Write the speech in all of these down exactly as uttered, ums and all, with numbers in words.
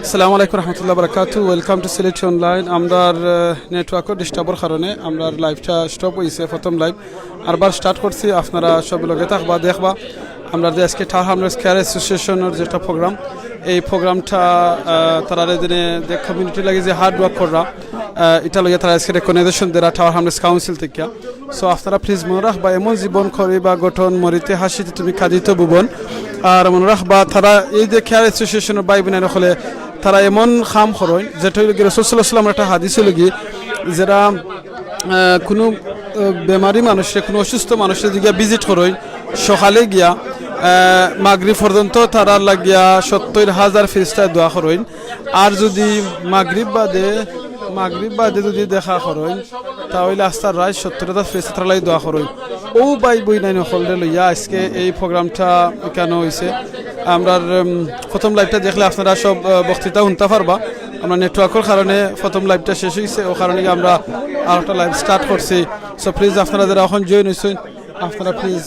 আসসালামু আলাইকুম রহমতুল্লাহ বারাকাতু। Welcome to সিলেটি অনলাইন। আমরার নেটওয়ার্কর ডিস্টার্বর কারণে আমরার লাইভটা স্টপ অইছে, প্রথম লাইভ। আরবার স্টার্ট করছি, আপনারা সব লগে থাকবা, দেখবা। আমরা যে আজকে টাওয়ার হামলেটস কেয়ার অ্যাসোসিয়েশনর যেটা প্রোগ্রাম, এই প্রোগ্রামটা তারা দিনে যে কমিউনিটি লাগি যে হার্ড ওয়ার্ক কররা, আহ, এটা লইয়া তারা আজকে রেকগনাইজেশন দেরা টাওয়ার হামলেটস কাউন্সিল থেকে। সো আপনারা প্লিজ মনো রাখবা, এমন জীবন করিবা গঠন, মরিতে হাসিতে তুমি কাঁদিত ভুবন। আর মনো রাখবা, তারা এই যে কেয়ার অ্যাসোসিয়েশনর ভাই বোনেরা হকলে, তারা এমন কাম করইন, যেটা অইলো গিয়া রাসূল সাল্লাল্লাহু আলাইহি ওয়াসাল্লামর একটা হাদিস অইলো গিয়া, যেটা, আহ, কোনো, আহ, বেমারি মানুষরে, কোনো অসুস্থ মানুষরে যদি গিয়া ভিজিট করইন, সকালে গিয়া, আহ, মাগরিব পর্যন্ত তারার লাগিয়া সত্তর হাজার ফিরিস্তায় দোয়া করইন। আর যদি মাগরিব বাদে, মাগরিব বাদে যদি দেখা করইন, তা অইলে আস্তা রাইত সত্তর হাজার ফিরিস্তা তারার লাগি দোয়া করইন। অউ ভাই বইনাইন হকলরে লইয়া আজকে এই প্রোগ্রামটা এখানো অইছে। আমরার, উম, প্রথম লাইভটা দেখলে আপনারা সব, আহ, বক্তৃতা হুনতা পারবা। আমরা নেটওয়ার্কর কারণে প্রথম লাইভটা শেষ অইছে, অউ কারণে আমরা আরেকটা লাইভ স্টার্ট করছি। সো প্লিজ আপনারা যেরা অখন জয়েন অইছইন, আপনারা প্লিজ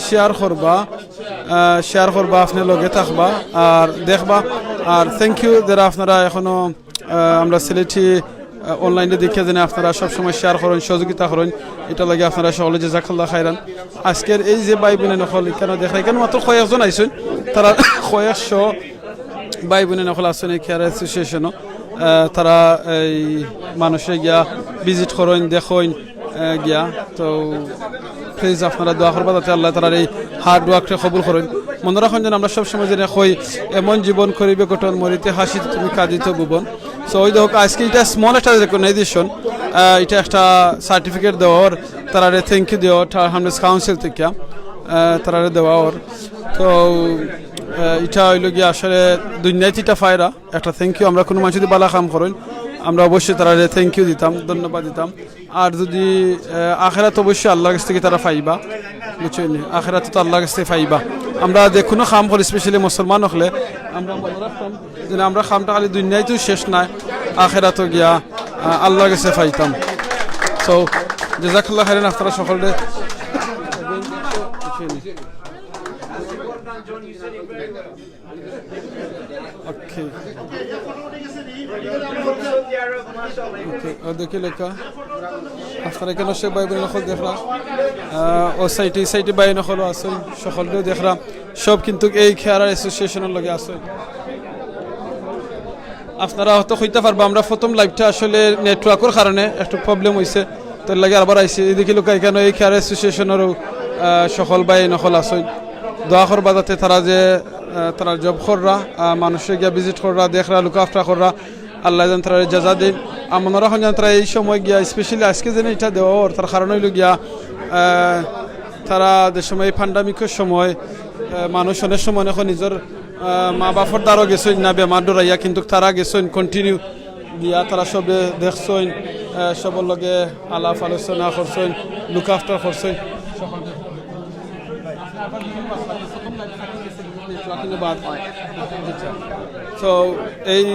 শেয়ার করবা, আহ, শেয়ার করবা, আপনে লগে থাকবা আর দেখবা। আর থ্যাংক ইউ যেরা আপনারা এখনো, আহ, আমরা সিলেটি, আহ, অনলাইনে দেখিয়া যেনে আপনারা সবসময় শেয়ার করইন, সহযোগিতা করইন, এটার লাগি আপনারা হকলে জাযাকাল্লাহ খাইরান। আজকের এই যে ভাই বইনাইন হকল এখানো দেখরা, এখানো মাত্র কয়েকজন আইছইন, তারা কয়েকশো ভাই বইনাইন হকল আছইন এই কেয়ার অ্যাসোসিয়েশনো। আহ, তারা এই মানুষরে গিয়া ভিজিট করইন, দেখইন, আহ, গিয়া। তো প্লিজ আপনারা দোয়া করবা যাতে আল্লায় তারার এই হার্ড ওয়ার্কটা কবুল করইন। মনো রাখইন যেন আমরা সবসময় যেন কই, এমন জীবন করিবে গঠন, মরিতে হাসিতে তুমি কাঁদিত ভুবন। সো অউ দেখউক্কা, আজকে এটা স্মল একটা রেকগনাইজেশন, আহ, এটা একটা সার্টিফিকেট দেওয়া অর, তারারে থ্যাংক ইউ দেওয়া অর, টাওয়ার হামলেটস কাউন্সিল থেকে, আহ, তারারে দেওয়া অর। তো, আহ, এটা অইলো গিয়া আসলে দুনিয়াত এটা পায়রা, একটা থ্যাংক ইউ। আমরা কোনো মানুষ যদি ভালা কাম করইন, আমরা অবশ্যই তারারে থ্যাংক ইউ দিতাম, ধন্যবাদ দিতাম। আর যদি, আহ, আখেরাত অবশ্যই আল্লাহর গেছ থেকে তারা পাইবা, বুঝছইন নি? আখেরাত তো আল্লাহর গেছ থেকে পাইবা। আমরা যে কোনো কাম করি, স্পেশালি মুসলমান হকলে, আমরা মনো রাখতাম যে আমরা কামটা খালি দুনিয়াত শেষ নায়, আখেরাতও গিয়া, আহ, আল্লাহর গেছে পাইতাম। সো জাযাকাল্লাহ খাইরান আপনারা হকলরে। ওকে। ওকে, অউ দেখিলাউক্কা। আপনারা এখানো সব ভাই বইনাইন হকল দেখরা। আহ, অউ সাইডে, এই সাইডে ভাই বইনাইন হকল আছইন, হকলরেও দেখরা। সব কিন্তু এই কেয়ার অ্যাসোসিয়েশনর লগে আছইন। আপনারা হয়তো কইতা পারবা, আমরা প্রথম লাইভটা আসলে নেটওয়ার্কর কারণে একটু প্রবলেম অইছে, তো এর লাগি আরবার আইছি। এই দেখিলাউক্কা, এখানো এই কেয়ার অ্যাসোসিয়েশনরও, আহ, হকল ভাই বইনাইন হকল আছইন। দোয়া করবা যাতে তারা যে, আহ, তারা জব কররা, আহ, মানুষরে গিয়া ভিজিট কররা, দেখরা, লুক আফটার কররা, আল্লায় যেন তারারে জাযা দেইন। আর মনো রাখইন যেন তারা এই সময় গিয়া, স্পেশালি আজকে যেন এটা দেওয়া অর, তার কারণ অইলো গিয়া, আহ, তারা যে সময়, এই প্যান্ডামিকর সময়, আহ, মানুষ অনেক সময় অনেক নিজর, আহ, মা বাপর দ্বারও গেছইন না, বেমার ডরাইয়া, কিন্তু তারা গেছইন কন্টিনিউ গিয়া, তারা সবে দেখছইন, আহ, সবর লগে আলাপ আলোচনা করছইন, লুক আফটার করছইন। তো এই,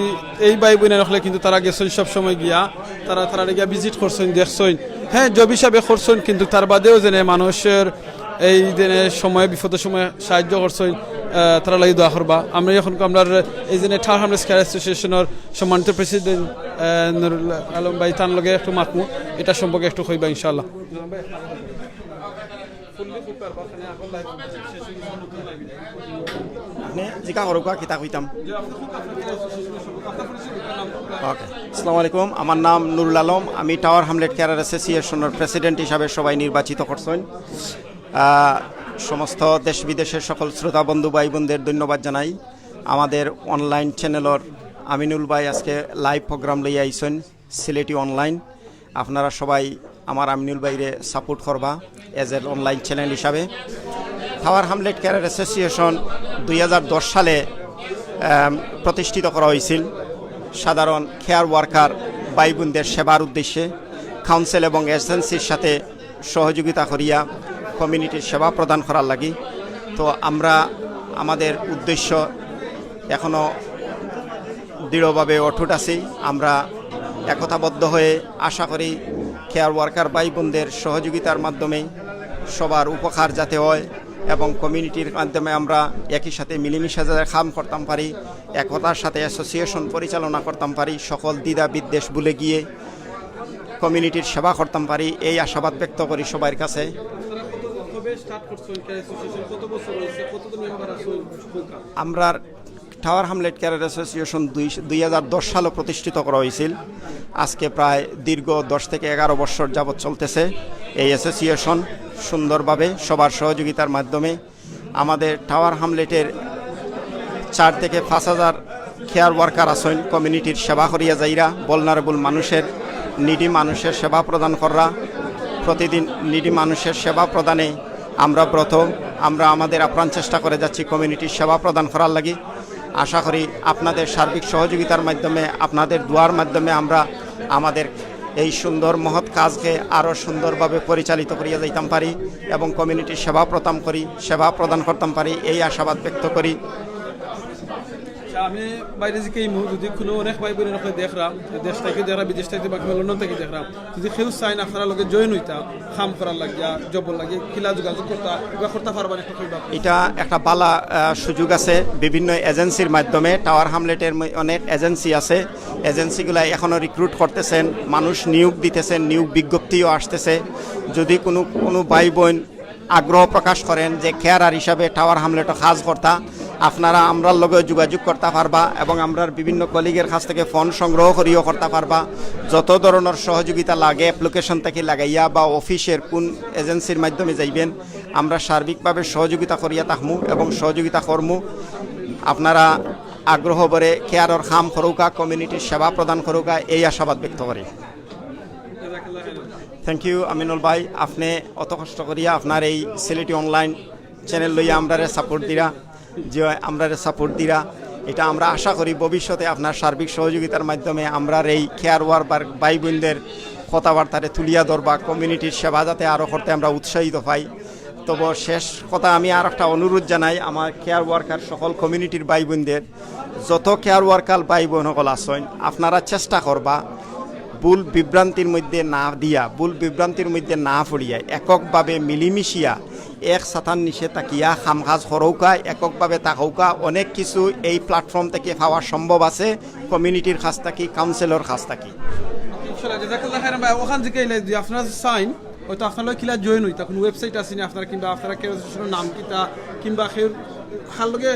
এই ভাই বইনাইন হকলে কিন্তু তারা গেছইন সব সময় গিয়া, তারা, তারারে গিয়া ভিজিট করছইন, দেখছইন। হ্যাঁ, জব হিসাবে করছইন, কিন্তু তার বাদেও যেন মানুষর এই যেন সময়, বিপদর সময় সাহায্য করছইন, আহ, তারার লাগি দোয়া করবা। আমরা অখন আমরার এই যেন টাওয়ার হামলেটস কেয়ার অ্যাসোসিয়েশনর সম্মানিত প্রেসিডেন্ট, আহ, নুরুল আলম ভাই, তান লগে একটু মাতমু, এটা সম্পর্কে একটু কইবা ইনশাআল্লাহ। আপনে জিকা করউক্কা, কিতা কইতাম? ওকে। আসসালামু আলাইকুম, আমার নাম নুরুল আলম। আমি টাওয়ার হামলেট কেয়ার অ্যাসোসিয়েশনর প্রেসিডেন্ট হিসাবে সবাই নির্বাচিত করছইন। আহ, সমস্ত দেশ বিদেশের হকল শ্রোতা বন্ধু ভাই বইনদের ধন্যবাদ জানাই। আমাদের অনলাইন চ্যানেলর আমিনুল ভাই আজকে লাইভ প্রোগ্রাম লইয়া আইছইন সিলেটি অনলাইন। আপনারা সবাই আমার আমিনুল ভাইরে সাপোর্ট করবা এজ এ অনলাইন চ্যানেল হিসাবে। টাওয়ার হামলেট কেয়ার অ্যাসোসিয়েশন দুই হাজার দশ সালে, আম, প্রতিষ্ঠিত করা হয়েছিল সাধারণ কেয়ার ওয়ার্কার ভাই বইনদের সেবার উদ্দেশ্যে। কাউন্সিল এবং এজেন্সির সাথে সহযোগিতা করিয়া কমিউনিটির সেবা প্রদান করার লাগি। তো আমরা আমাদের উদ্দেশ্য এখনো দৃঢ়ভাবে অটুট আছি। আমরা একতাবদ্ধ হয়ে আশা করি কেয়ার ওয়ার্কার ভাই বইনদের সহযোগিতার মাধ্যমেই সবার উপকার যাতে হয়, এবং কমিউনিটির মাধ্যমে আমরা একই সাথে মিলেমিশে যাতে কাম করতাম পারি, একতার সাথে অ্যাসোসিয়েশন পরিচালনা করতাম পারি, সকল দ্বিধা বিদ্বেষ ভুলে গিয়ে কমিউনিটির সেবা করতাম পারি, এই আশাবাদ ব্যক্ত করি সবার কাছে। আপনারা কত কবে স্টার্ট করছেন? কে অ্যাসোসিয়েশন কত বছর হয়েছে? কতজন মেম্বার আছেন? আমরা টাওয়ার হামলেট কেয়ারার অ্যাসোসিয়েশন দুই দুই হাজার দশ সালে প্রতিষ্ঠিত করা হয়েছিল। আজকে প্রায় দীর্ঘ দশ থেকে এগারো বছর যাবৎ চলতেছে এই অ্যাসোসিয়েশন, সুন্দরভাবে সবার সহযোগিতার মাধ্যমে। আমাদের টাওয়ার হামলেটের চার থেকে পাঁচ হাজার কেয়ার ওয়ার্কার আছেন, কমিউনিটির সেবা করিয়া যাইরা, ভলনারেবল মানুষের, নিডি মানুষের সেবা প্রদান কররা। প্রতিদিন নিডি মানুষের সেবা প্রদানে আমরা ব্রত। আমরা আমাদের আপ্রাণ চেষ্টা করে যাচ্ছি কমিউনিটির সেবা প্রদান করার লাগি। আশা করি আপনাদের সার্বিক সহযোগিতার মাধ্যমে, আপনাদের দোয়ার মাধ্যমে আমরা আমাদের এই সুন্দর মহৎ কাজকে আরও সুন্দরভাবে পরিচালিত করিয়া যাইতাম পারি এবং কমিউনিটির সেবা প্রদান করি, সেবা প্রদান করতাম পারি, এই আশাবাদ ব্যক্ত করি। আচ্ছা, আমি বাইরে দিকে এই মুহূর্তে যদি কোনো অনেক ভাই বোন ওখানে দেখলাম, দেশ থেকে দেখলাম, বিদেশ থেকে বা কিংবা লন্ডন থেকে দেখলাম, যদি কেউ চাইন আপনারা লগে জয়েন হইতা, কাম করার লাগিয়া, জবর লাগিয়া, কিলা যোগাযোগ করতা, কিবা করতা পারবা না, একটু কইবা। এটা একটা ভালা আহ, সুযোগ আছে। বিভিন্ন এজেন্সির মাধ্যমে, টাওয়ার হামলেটের ম- অনেক এজেন্সি আছে, এজেন্সিগুলা এখনো রিক্রুট করতেছেন, মানুষ নিয়োগ দিতেছেন, নিয়োগ বিজ্ঞপ্তিও আসতেছে। যদি কোনো কোনো ভাই বোন আগ্রহ প্রকাশ করেন যে কেয়ারার হিসাবে টাওয়ার হামলেটও কাজ করতা, আপনারা আমরার লগে যোগাযোগ করতে পারবা এবং আমরার বিভিন্ন কলিগের কাছ থেকে ফন্ড সংগ্রহ করিও করতে পারবা। যত ধরনের সহযোগিতা লাগে, অ্যাপ্লিকেশন থেকে লাগাইয়া বা অফিসের কোন এজেন্সির মাধ্যমে যাইবেন, আমরা সার্বিকভাবে সহযোগিতা করিয়া থাকমু এবং সহযোগিতা করমু। আপনারা আগ্রহ ভরে কেয়ারর কাম করুকা, কমিউনিটির সেবা প্রদান করুকা, এই আশাবাদ ব্যক্ত করি। থ্যাংক ইউ আমিনুল ভাই, আপনি অত কষ্ট করিয়া আপনার এই সিলেটি অনলাইন চ্যানেল লইয়া আমরারে সাপোর্ট দিরা, যে আমরারে সাপোর্ট দিরা। এটা আমরা আশা করি ভবিষ্যতে আপনার সার্বিক সহযোগিতার মাধ্যমে আমরার এই কেয়ার ওয়ার্কার ভাই বোনদের কথাবার্তারে তুলিয়া ধরবা, কমিউনিটির সেবা যাতে আরও করতে আমরা উৎসাহিত পাই। তবে শেষ কথা, আমি আর একটা অনুরোধ জানাই আমার কেয়ার ওয়ার্কার সকল কমিউনিটির ভাই বোনদের, যত কেয়ার ওয়ার্কার ভাই বোন সকল আছেন, আপনারা চেষ্টা করবা ভুল বিভ্রান্তির মধ্যে না দিয়া, ভুল বিভ্রান্তির মধ্যে না পড়িয়া, এককভাবে মিলিমিশিয়া এক ছাতার নিচে থাকিয়া কাম কাজ করউকা, এককভাবে থাকউকা। অনেক কিছু এই প্ল্যাটফর্ম থেকে পাওয়া সম্ভব আছে, কমিউনিটির কাছ থাকি, কাউন্সিলর কাছ থাকি। ইনশাআল্লাহ, জাযাকাল্লাহ খাইরান ভাই। ওখান থেকে এলে যদি আপনারা চাইন, হয়তো আপনারা কিলা জয়েন হইতা, কোনো ওয়েবসাইট আছে নি আপনারা, কিংবা আপনারা কেউ অ্যাসোসিয়েশনের নাম কিতা, কিংবা কেউ কার লগে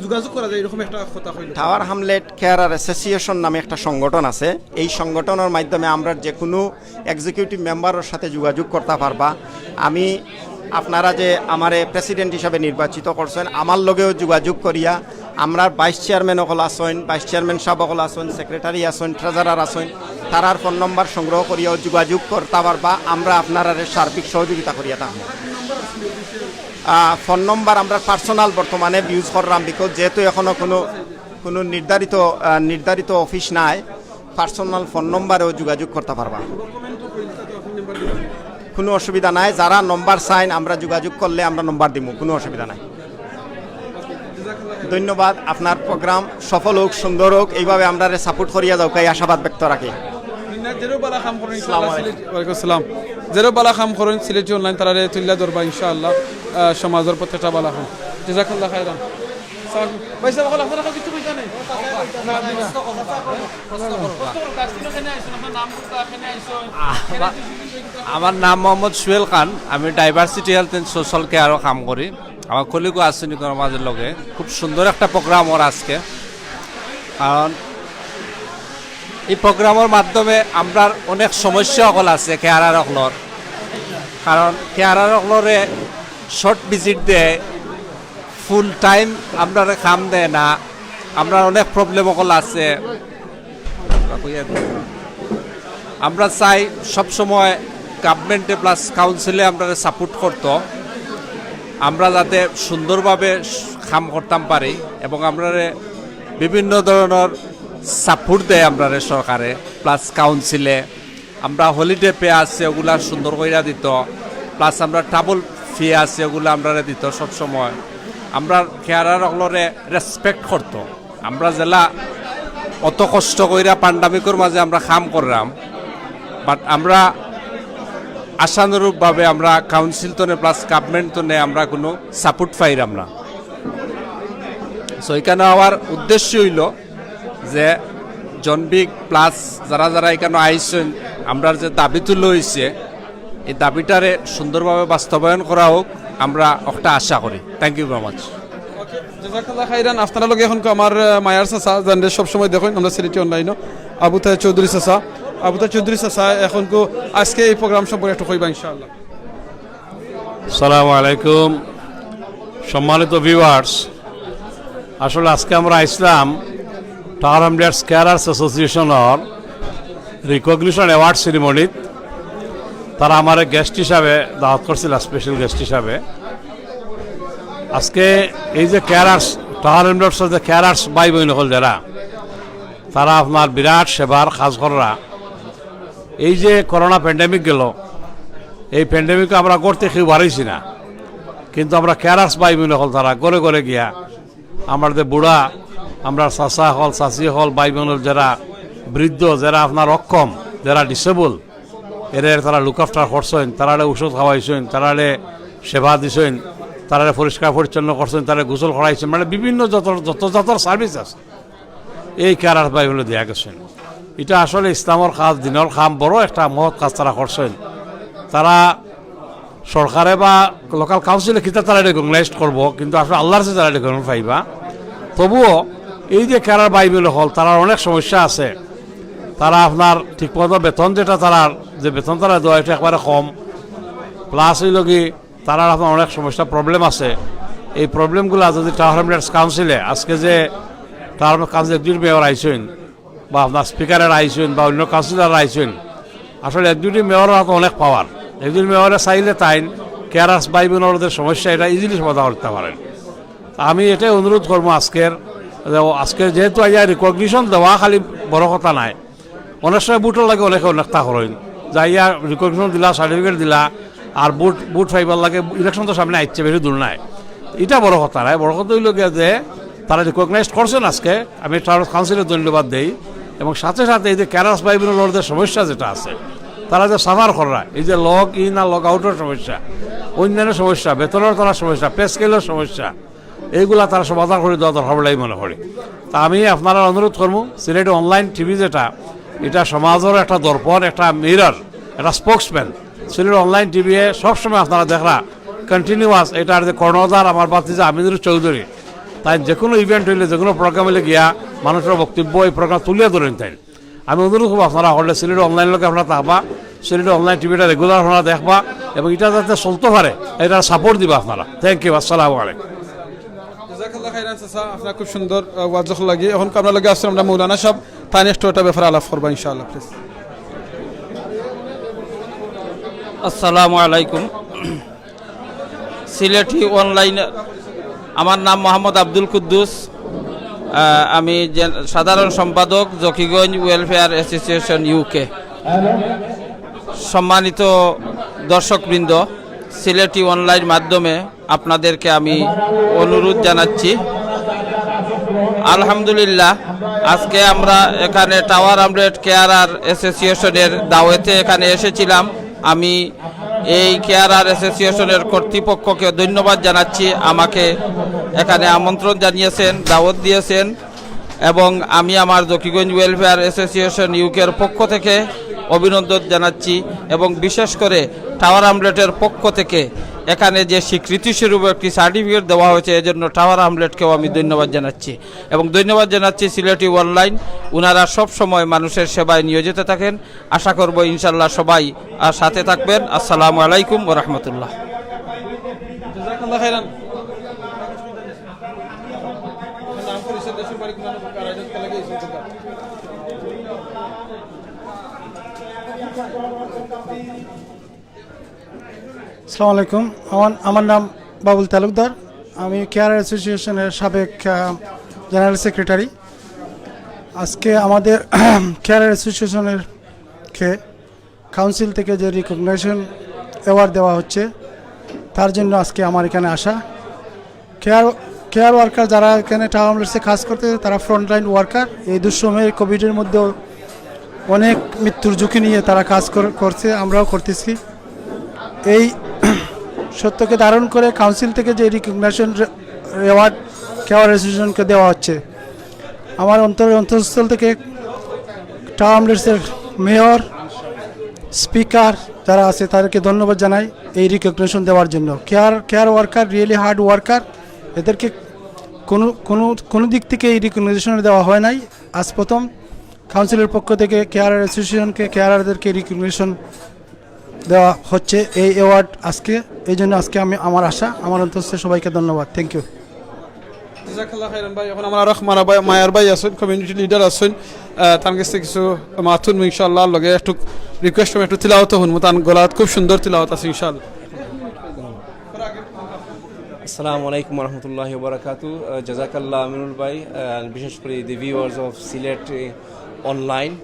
যোগাযোগ করা যায়, এরকম একটা কথা কইল। টাওয়ার হামলেট কেয়ারার অ্যাসোসিয়েশন নামে একটা সংগঠন আছে। এই সংগঠনের মাধ্যমে আমরা যে কোনো এক্সিকিউটিভ মেম্বারের সাথে যোগাযোগ করতে পারবা। আমি, আপনারা যে আমারে প্রেসিডেন্ট হিসাবে নির্বাচিত করছেন, আমার লগেও যোগাযোগ করিয়া, আমরার ভাইস চেয়ারম্যান সকল আছেন, ভাইস চেয়ারম্যান সাহেব সকল আছেন, সেক্রেটারি আছেন, ট্রেজারার আছেন, তারার ফোন নম্বর সংগ্রহ করিয়াও যোগাযোগ করতে পারবা। আমরা আপনারারে সার্বিক সহযোগিতা করিয়া থাকবো। আহ, ফোন নম্বর আমরা পার্সোনাল বর্তমানে ইউজ করলাম, বিকজ যেহেতু এখনো কোনো কোনো নির্ধারিত আহ, নির্ধারিত অফিস নাই, পার্সোনাল ফোন নম্বরেও যোগাযোগ করতে পারবা। কোনো অসুবিধা নাই, যারা নম্বর চাইন আমরা যোগাযোগ করলে আমরা নম্বর দিব, কোনো অসুবিধা নাই। ধন্যবাদ। আপনার প্রোগ্রাম সফল হোক, সুন্দর হোক, এইভাবে আমরারে সাপোর্ট করিয়া যাউকা, এই আশাবাদ ব্যক্ত রাখি। না, যেরও বালা কাম করেন, আসসালামু ইনশাআল্লাহ, সিলেটি, ওয়ালাইকুম আসসালাম। যেরও বালা কাম করেন, সিলেটি অনলাইন তারারে তুলিয়া ধরবা ইনশাআল্লাহ, আহ, সমাজের প্রত্যেকটা বালা কাম। জাযাকাল্লাহ খাইরান। ভাই সাহেব, আপনারা কিছু কইতা নাই? আমার নাম মোহাম্মদ সুয়েল খান, আমি ডাইভার্সিটি হেলথ অ্যান্ড সোশ্যাল কেয়ারও কাম করি। আমার কলিগও আছে নিকর মাঝে লগে। খুব সুন্দর একটা প্রোগ্রাম ওর আজকে, কারণ এই প্রোগ্রামের মাধ্যমে আমরার অনেক সমস্যা অকল আছে কেয়ারার অকলর, কারণ কেয়ারার অকলরে শর্ট ভিজিট দেয়, ফুল টাইম আমরারে কাম দেয় না, আমরার অনেক প্রবলেম অকল আছে। আমরা চাই সবসময় গভর্নমেন্টে প্লাস কাউন্সিলে আমরারে সাপোর্ট করতো, আমরা যাতে সুন্দরভাবে কাম করতাম পারি এবং আমরারে বিভিন্ন ধরনের সাপোর্ট দেয় আমরারে সরকারে প্লাস কাউন্সিলে। আমরা হলিডে পে আছে, ওগুলা সুন্দর কইরা দিত, প্লাস আমরা ট্রাভেল ফি আছে, ওগুলা আমরারে দিত সবসময়। আমরা কেয়ারার অকলরে রেসপেক্ট করতো। আমরা যেলা অত কষ্ট কইরা প্যান্ডামিকর মাঝে আমরা কাম করলাম, বাট আমরা আশানুরূপভাবে আমরা কাউন্সিল তনে প্লাস গভর্নমেন্ট তনে আমরা কোনো সাপোর্ট পাইরাম না। সো এখানে আমার উদ্দেশ্য হইল যে জনবিক প্লাস যারা যারা এখানে আইসেন, আমরা যে দাবি তুলে হয়েছে, এই দাবিটারে সুন্দরভাবে বাস্তবায়ন করা হোক, আমরা একটা আশা করি। Thank you very much. জাজাকাল্লাহ খাইরান। আপনারা লগে এখন আমার আহ, মায়ার চাচা জানলে সবসময় দেখেন আমরা সিলেটি অনলাইনও, আবু তাহের চৌধুরী চাচা। আবু তাহের চৌধুরী চাচা এখন কো আজকে এই প্রোগ্রাম সম্পর্কে একটু কইবা ইনশাআল্লাহ। আসসালামু আলাইকুম। সম্মানিত ভিউয়ার্স, আসলে আজকে আমরা আইসলাম টাওয়ার হ্যামলেটস কেয়ারার্স অ্যাসোসিয়েশনর রিকগনিশন অ্যাওয়ার্ড সেরিমনিত। তারা আমারে গেস্ট হিসাবে দাওয়াত করছিল, স্পেশাল গেস্ট হিসাবে। আজকে এই যে কেয়ারার্স, টাওয়ার হ্যামলেটসর যে কেয়ারার্স ভাই বইন অকল যারা, তারা আপনার বিরাট সেবার কাজ কররা। এই যে করোনা প্যান্ডেমিক গেল, এই প্যান্ডেমিকে আমরা ঘর থাকি কেউ বারইছি না, কিন্তু আমরা কেয়ারার্স ভাই বইন অকল তারা ঘরে ঘরে গিয়া আমরা যে বুড়া, আমরা চাচা অকল, চাচি অকল, ভাই বইন অকল যারা বৃদ্ধ, যারা আপনার অক্ষম, যারা ডিসেবল, এরে তারা লুক আফটার করছইন, তারারে ঔষধ খাওয়াইছইন, তারারে সেবা দিছইন, তারারে পরিষ্কার পরিচ্ছন্ন করছইন, তারারে গোসল করাইছইন, মানে বিভিন্ন যত যত জাতর সার্ভিস আছে এই কেয়ারার্স ভাই বইন অকলে দিয়া গেছইন। এটা আসলে ইসলামর কাজ, দিনর কাম, বড় একটা মহৎ কাজ তারা করছইন। তারা সরকারে বা লোকাল কাউন্সিলে কিতা তারা রেকগনাইজ করবো, কিন্তু আসলে আল্লাহর কাছে তারা রেকগনাইজ পাইবা। তবুও এই যে কেয়ারার ভাই বইন অকল, তারার অনেক সমস্যা আছে। তারা আপনার ঠিকমতো বেতন যেটা তারার, যে বেতন তারা দেওয়া, এটা একবারে কম। প্লাস হইল কি, তারার আপনার অনেক সমস্যা, প্রবলেম আছে। এই প্রবলেমগুলা যদি টাওয়ার হ্যামলেটস কাউন্সিলে, আজকে যে tower Hamlets council executive mayor আইছইন, বা আপনার স্পিকারের আইছইন, বা অন্য কাউন্সিলর আইছইন, আসলে এক্সিকিউটিভ মেয়রর হাতে অনেক পাওয়ার। এক্সিকিউটিভ মেয়রে চাইলে তাইন কেয়ারার্স ভাই বইন অকলর যে সমস্যা, এটা ইজিলি সমাধান করতে পারেন। তা আমি এটাই অনুরোধ করবো আজকের, যে আজকের যেহেতু আইয়া রিকগনিশন দেওয়া খালি বড় কথা নায়, অনেক সময় ভোটর লাগি অনেকে অনেকটা করইন, যাইয়া রিকগনিশন দিলা, সার্টিফিকেট দিলা, আর ভোট ভোট পাইবার লাগি ইলেকশন তো সামনে আইচ্ছে, বেশি দূর নাই। এটা বড় কথা নায়, বড় কথা হইল গিয়া যে তারা রিকগনাইজ করছইন আজকে, আমি টাউন কাউন্সিলরে ধন্যবাদ দেই। এবং সাথে সাথে এই যে কেয়ারার্স ভাই বইন অকলর যে সমস্যা যেটা আছে, তারা যে সাফার কররা, এই যে লগ ইন আর লগ আউটর সমস্যা, অন্যান্য সমস্যা, বেতনর তারার সমস্যা, পে স্কেলর সমস্যা, এইগুলা তারা সমাধান করি দেওয়া দরকার বলে আমি মনে করি। তা আমি আপনারারে অনুরোধ করমু, সিলেটি অনলাইন টিভি যেটা, এটা সমাজর একটা দর্পণ, একটা মিরর, একটা স্পোকসম্যান। সিলেটি অনলাইন টিভি এ সবসময় আপনারা দেখরা কন্টিনিউয়াস, এটার যে কর্ণধার আমার ভাতিজা আমিনুর চৌধুরী, তাইন যে কোনো ইভেন্ট হইলে, যে কোনো প্রোগ্রাম হইলে গিয়া মানুষর বক্তব্য এই প্রোগ্রাম তুলিয়া ধরইন তাইন। আমি অনুরোধ করবো আপনারা হলে সিলেটি অনলাইন লগে আপনারা থাকবা, সিলেটি অনলাইন টিভিটা রেগুলার আপনারা দেখবা এবং এটা যাতে চলতে পারে, এটা সাপোর্ট দিবা আপনারা। Thank you. আসসালামু আলাইকুম। জাজাকাল্লাহ খাইরান চাচা, আপনার খুব সুন্দর আহ, ওয়াজ লাগি। এখন আমরা লগে আসলাম আমরা মৌলানা সাহেব, তাইন একটু এটা ব্যাপারে আলাপ করবা ইনশাআল্লাহ, প্লিজ। আসসালামু আলাইকুম। সিলেটি অনলাইন, আমার নাম মোহাম্মদ আব্দুল কুদ্দুস। আহ, আমি জেন- সাধারণ সম্পাদক, জকিগঞ্জ ওয়েলফেয়ার অ্যাসোসিয়েশন ইউকে। সম্মানিত দর্শকবৃন্দ, সিলেটি অনলাইন মাধ্যমে আপনাদেরকে আমি অনুরোধ জানাচ্ছি। আলহামদুলিল্লাহ, আজকে আমরা এখানে টাওয়ার হ্যামলেট কেয়ারার অ্যাসোসিয়েশনের দাওয়াতে এখানে এসেছিলাম। আমি এই কেয়ারার অ্যাসোসিয়েশনের কর্তৃপক্ষকে ধন্যবাদ জানাচ্ছি, আমাকে এখানে আমন্ত্রণ জানিয়েছেন, দাওয়াত দিয়েছেন, এবং আমি আমার জকিগঞ্জ ওয়েলফেয়ার অ্যাসোসিয়েশন ইউকের পক্ষ থেকে অভিনন্দন জানাচ্ছি। এবং বিশেষ করে টাওয়ার হ্যামলেটের পক্ষ থেকে এখানে যে স্বীকৃতি স্বরূপ একটি সার্টিফিকেট দেওয়া হয়েছে, এজন্য টাওয়ার হ্যামলেটকেও আমি ধন্যবাদ জানাচ্ছি। এবং ধন্যবাদ জানাচ্ছি সিলেটি অনলাইন, ওনারা সব সময় মানুষের সেবায় নিয়োজিত থাকেন। আশা করব ইনশাল্লাহ সবাই আর সাথে থাকবেন। আসসালামু আলাইকুম ওয়া রাহমাতুল্লাহ। জাজাকাল্লাহ খাইরান। আসসালামু আলাইকুম। আমার আমার নাম বাবুল তালুকদার। আমি কেয়ার অ্যাসোসিয়েশনের সাবেক আহ, জেনারেল সেক্রেটারি। আজকে আমাদের কেয়ার অ্যাসোসিয়েশনের কে কাউন্সিল থেকে যে রিকগনিশন অ্যাওয়ার্ড দেওয়া হচ্ছে, তার জন্য আজকে আমার এখানে আসা। কেয়ার কেয়ার ওয়ার্কার যারা এখানে টাউন হ্যামলেটসে কাজ করতে, তারা ফ্রন্টলাইন ওয়ার্কার। এই দুঃসময়ে কোভিডের মধ্যেও অনেক মৃত্যুর ঝুঁকি নিয়ে তারা কাজ কর- করছে, আমরাও করতেছি। এই সত্যকে ধারণ করে কাউন্সিল থেকে যে রিকগনিশন অ্যাওয়ার্ড কেয়ার অ্যাসোসিয়েশনকে দেওয়া হচ্ছে, আমার অন্তরের অন্তঃস্থল থেকে টাওয়ার হ্যামলেটসের মেয়র, স্পিকার যারা আছে, তাদেরকে ধন্যবাদ জানাই এই রিকগনিশন দেওয়ার জন্য। Care care worker, really hard worker, এদেরকে কোনো কোনো কোনো দিক থেকে এই রিকগনিশন দেওয়া হয় নাই। আজ প্রথম কাউন্সিলের পক্ষ থেকে কেয়ারার অ্যাসোসিয়েশনকে, কেয়ারারদেরকে রিকগনিশন দেওয়া হচ্ছে এই অ্যাওয়ার্ড আজকে। এই জন্য আজকে আমি, আমার আশা, আমার অন্তঃস্থ সবাইকে ধন্যবাদ। Thank you. জাজাকাল্লাহ খাইরান ভাই। এখন আমার আরো মারা ভাই, মায়ার ভাই আছেন, কমিউনিটি লিডার আছেন, আহ, তার কাছ থেকে কিছু মাতুন ইনশাআল্লাহ। লগে একটু রিকোয়েস্ট করবো, একটু তিলাওয়াত হুনমু, তার গলাত খুব সুন্দর তিলাওয়াত আছে ইনশাআল্লাহ। আসসালামু আলাইকুম রহমতুল্লাহ বারাকাতু। জাজাকাল্লাহ আমিনুল ভাই, আহ, বিশেষ করে the viewers of Sylhet online।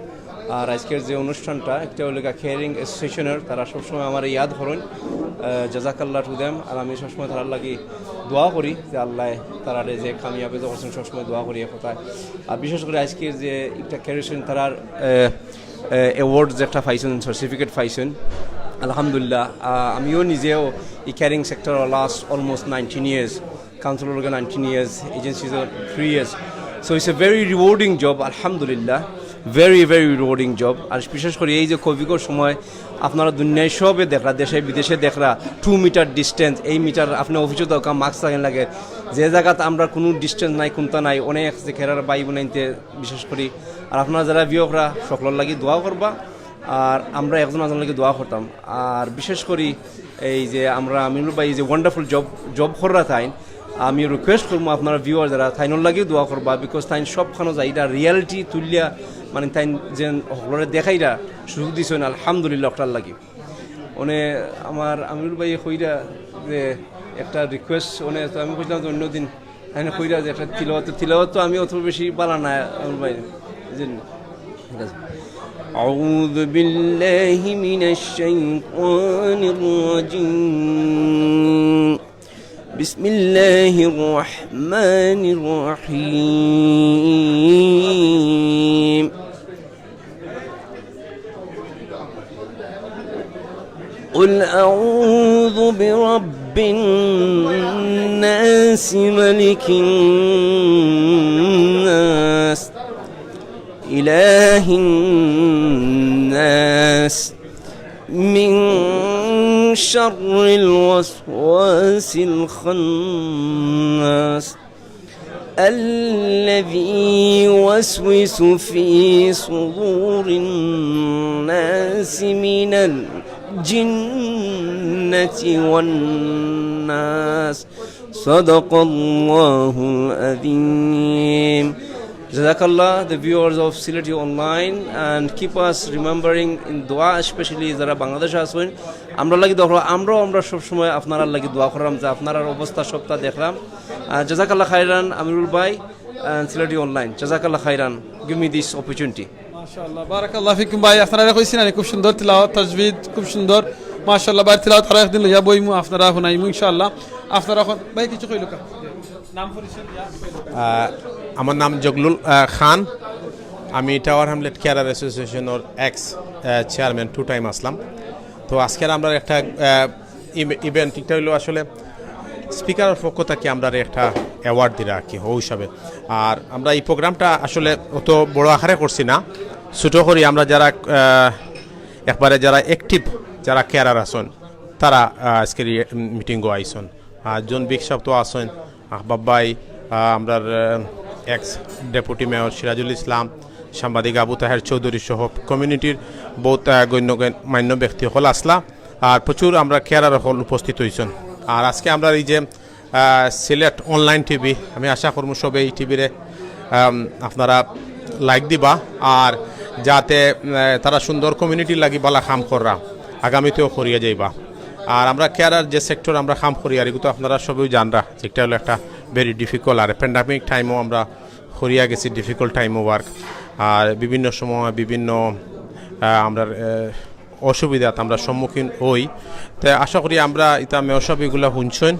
আর আজকের যে অনুষ্ঠানটা, একটা হলো কেয়ারিং অ্যাসোসিয়েশনের, তারা সবসময় আমার ইয়াদ করেন, আহ, জাজাকাল্লাহ টু দেম। আর আমি সবসময় তারার লাগি দোয়া করি যে আল্লাহ তারারে যে কামিয়াবি করছেন, সবসময় দোয়া করি এ কথায়। আর বিশেষ করে আজকের যে একটা কেয়ারিং তারার, আহ, অ্যাওয়ার্ড যে একটা পাইছেন, সার্টিফিকেট পাইছেন, আলহামদুলিল্লাহ। আহ, আমিও নিজেও এই caring sector last almost nineteen years, counsellor লগে nineteen years, agency three years. So it's a very rewarding job, আলহামদুলিল্লাহ, very very rewarding job। আর বিশেষ করে এই যে কোভিডর সময় আপনারা দুনিয়ায় সবে দেখরা, দেশে বিদেশে দেখরা, টু মিটার ডিস্টেন্স, এই মিটার আপনি অফিসও দরকার মাস্ক লাগান লাগে, যে জায়গাত আমরা কোনো ডিস্টেন্স নাই, কোনটা নাই, অনেক যে কেয়ারার ভাই বোনাইতে বিশেষ করি। আর আপনারা যারা ভিউয়াররা সকলর লাগি দোয়া করবা, আর আমরা একজন একজন লাগি দোয়া করতাম। আর বিশেষ করি এই যে আমরা আমিনুল ভাই এই যে ওয়ান্ডারফুল জব জব কররা তাইন, আমি রিকোয়েস্ট করবো আপনারা ভিউয়ার যারা তাইনর লাগিও দোয়া করবা, বিকজ তাইন সবখানো যাইরা রিয়ালিটি তুলিয়া মানে তাইন যে সকলরে দেখাইরা সুযোগ দিছেন, আলহামদুলিল্লাহ ওটার লাগি। মানে আমার আমিনুল ভাই কইরা যে একটা রিকোয়েস্ট, মানে তো আমি কইলাম যে অন্যদিন আমি কইরা যে একটা তিলাওয়াত, তিলাওয়াত তো আমি অত বেশি বালা না আমিনুল ভাই, এই জন্য। ঠিক আছে। أعوذ بالله من الشيطان الرجيم. بسم الله الرحمن الرحيم. قل أعوذ برب الناس، ملك الناس، إله الناس، من شر الوسواس الخناس، الذي يوسوس في صدور الناس من الجنة والناس. صدق الله العظيم. Jazakallah, the viewers of Sylheti Online, and keep us remembering in dua, especially যারা বাংলাদেশে আছেন। আমরা লাগি দোয়া করো, আমরাও আমরা সবসময় আপনারার লাগি দোয়া করলাম যে আপনারার অবস্থা সবটা দেখলাম। আহ, জাজাকাল্লাহ খাইরান আমিরুল ভাই, and Sylheti Online. জাজাকাল্লাহ খাইরান, give me this opportunity. মাশাআল্লাহ, বারাকাল্লাহ ফিকুম ভাই। আপনারা কইছেন আরে খুব সুন্দর তিলাওয়াত, তাজবিদ খুব সুন্দর। মাশাআল্লাহ ভাই, তিলাওয়াত আরো একদিন লইয়া বইমু, আপনারা হুনাইমু ইনশাআল্লাহ। আপনারা এখন ভাই কিছু কইলুকা, নাম পরিচয় দিয়া কইলুকা। আহ, আমার নাম জগলুল আহ, খান। আমি টাওয়ার হ্যামলেট কেয়ারার অ্যাসোসিয়েশনের এক্স চেয়ারম্যান, টু টাইম আসলাম। তো আজকের আমরা একটা ইভেন্ট, এটা হইলো আসলে স্পিকারের পক্ষ থেকে আমরা একটা অ্যাওয়ার্ড দিরা আর কি, ও হিসাবে। আর আমরা এই প্রোগ্রামটা আসলে অত বড় আকারে করছি না, ছোটো করি। আমরা যারা আহ, একবারে যারা অ্যাক্টিভ, যারা কেয়ারার আছেন, তারা আহ, আজকের মিটিংও আইছেন। আর জন বিগ সাহেব তো আছেন, আহবাব ভাই, আহ, আমরার এক্স ডেপুটি মেয়র সিরাজুল ইসলাম, সাংবাদিক আবু তাহের চৌধুরী সহ কমিউনিটির বহুত আহ, গণ্যমান্য ব্যক্তি সকল আসলা। আর প্রচুর আমরা কেয়ারার সকল উপস্থিত হইছেন। আর আজকে আমরা এই যে আহ, সিলেট অনলাইন টিভি, আমি আশা করমু সবে এই টিভিরে আম, আপনারা লাইক দিবা, আর যাতে আহ, তারা সুন্দর কমিউনিটির লাগি বালা কাম কররা, আগামীতেও করিয়া যাইবা। আর আমরা কেয়ারার যে সেক্টর আমরা কাম করি, আর এগুলো তো আপনারা সবই জানরা, যেটা হলো একটা ভেরি ডিফিকাল্ট। আর প্যান্ডামিক টাইমও আমরা করিয়া গেছি, ডিফিকাল্ট টাইমও ওয়ার্ক। আর বিভিন্ন সময় বিভিন্ন আহ, আমরা আহ, অসুবিধাত আমরা সম্মুখীন হই। তো আশা করি আমরা ইতা মেয়র সাহেব এগুলা শুনছেন,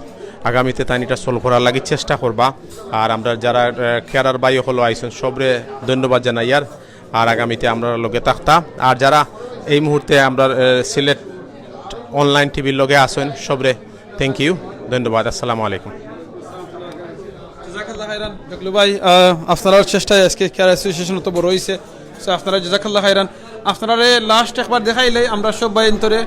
আগামীতে তাই এটা সলভ করার লাগি চেষ্টা করবা। আর আমরা যারা আহ, কেয়ারার ভাই হলো আইছেন, সবরে ধন্যবাদ জানাই। আর আর আগামীতে আমরা লগে থাকতা। আর যারা এই মুহূর্তে আমরা আহ, সিলেট অনলাইন টিভির লগে আছইন সবরে থ্যাংক ইউ, ধন্যবাদ, আসসালামু আলাইকুম। জাজাকাল্লাহ খাইরান, দেখলু ভাই, আহ, আপনারার চেষ্টায় আজকে কেয়ার অ্যাসোসিয়েশন অত বড় হইছে। So, আপনারা জাজাকাল্লাহ খাইরান, আপনারারে লাস্ট একবার দেখাইলাই আমরা সব ভাই অন্তরে।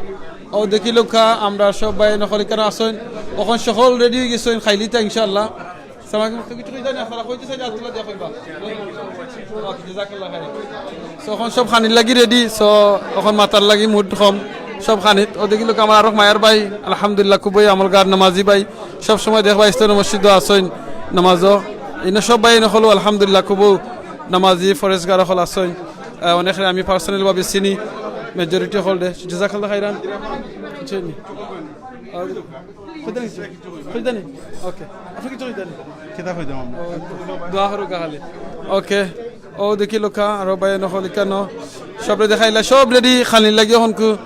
ও দেখিলউক্কা, আমরা সব ভাই নকল ইকানো আছইন, অখন সকল রেডি হয়ে গেছইন খাইলিতা ইনশাআল্লাহ। সালাম আলাইকুম। তো কিছু কইতা নি, আপনারা কইতে চাইলে আব্দুল্লাহ দিয়া কইবা। ওকে, জাজাকাল্লাহ খাইরান। So, অখন সব খানির লাগি রেডি। So, অখন মাতার লাগি মুড কম, সব খানিত। ও দেখিলউক্কা আমার আরক মায়ার ভাই, আলহামদুলিল্লাহ, খুবই আমলগার নামাজি ভাই। সব সময় দেখবা ইসলাম মসজিদও আছইন নামাজও। ইনো সব ভাই নকলও আলহামদুলিল্লাহ খুবও নামাজি ফরেজগার অকল আছইন। আহ, অনেকরে আমি পার্সোনাল ভাবে চিনি, মেজরিটি অকলরে। জাজাকাল্লাহ খাইরান। চিনি। আর কইতা নি? কইতা নি? ওকে। আপনি কিছু কইতা নি? কিতা কইতাম আমরা? দোয়া করুক্কা খালি। ওকে। ও দেখিলউক্কা, আরো ভাই নকল ইকানো। সবরে দেখাইলা, সব রেডি, খানির লাগি অখনকু।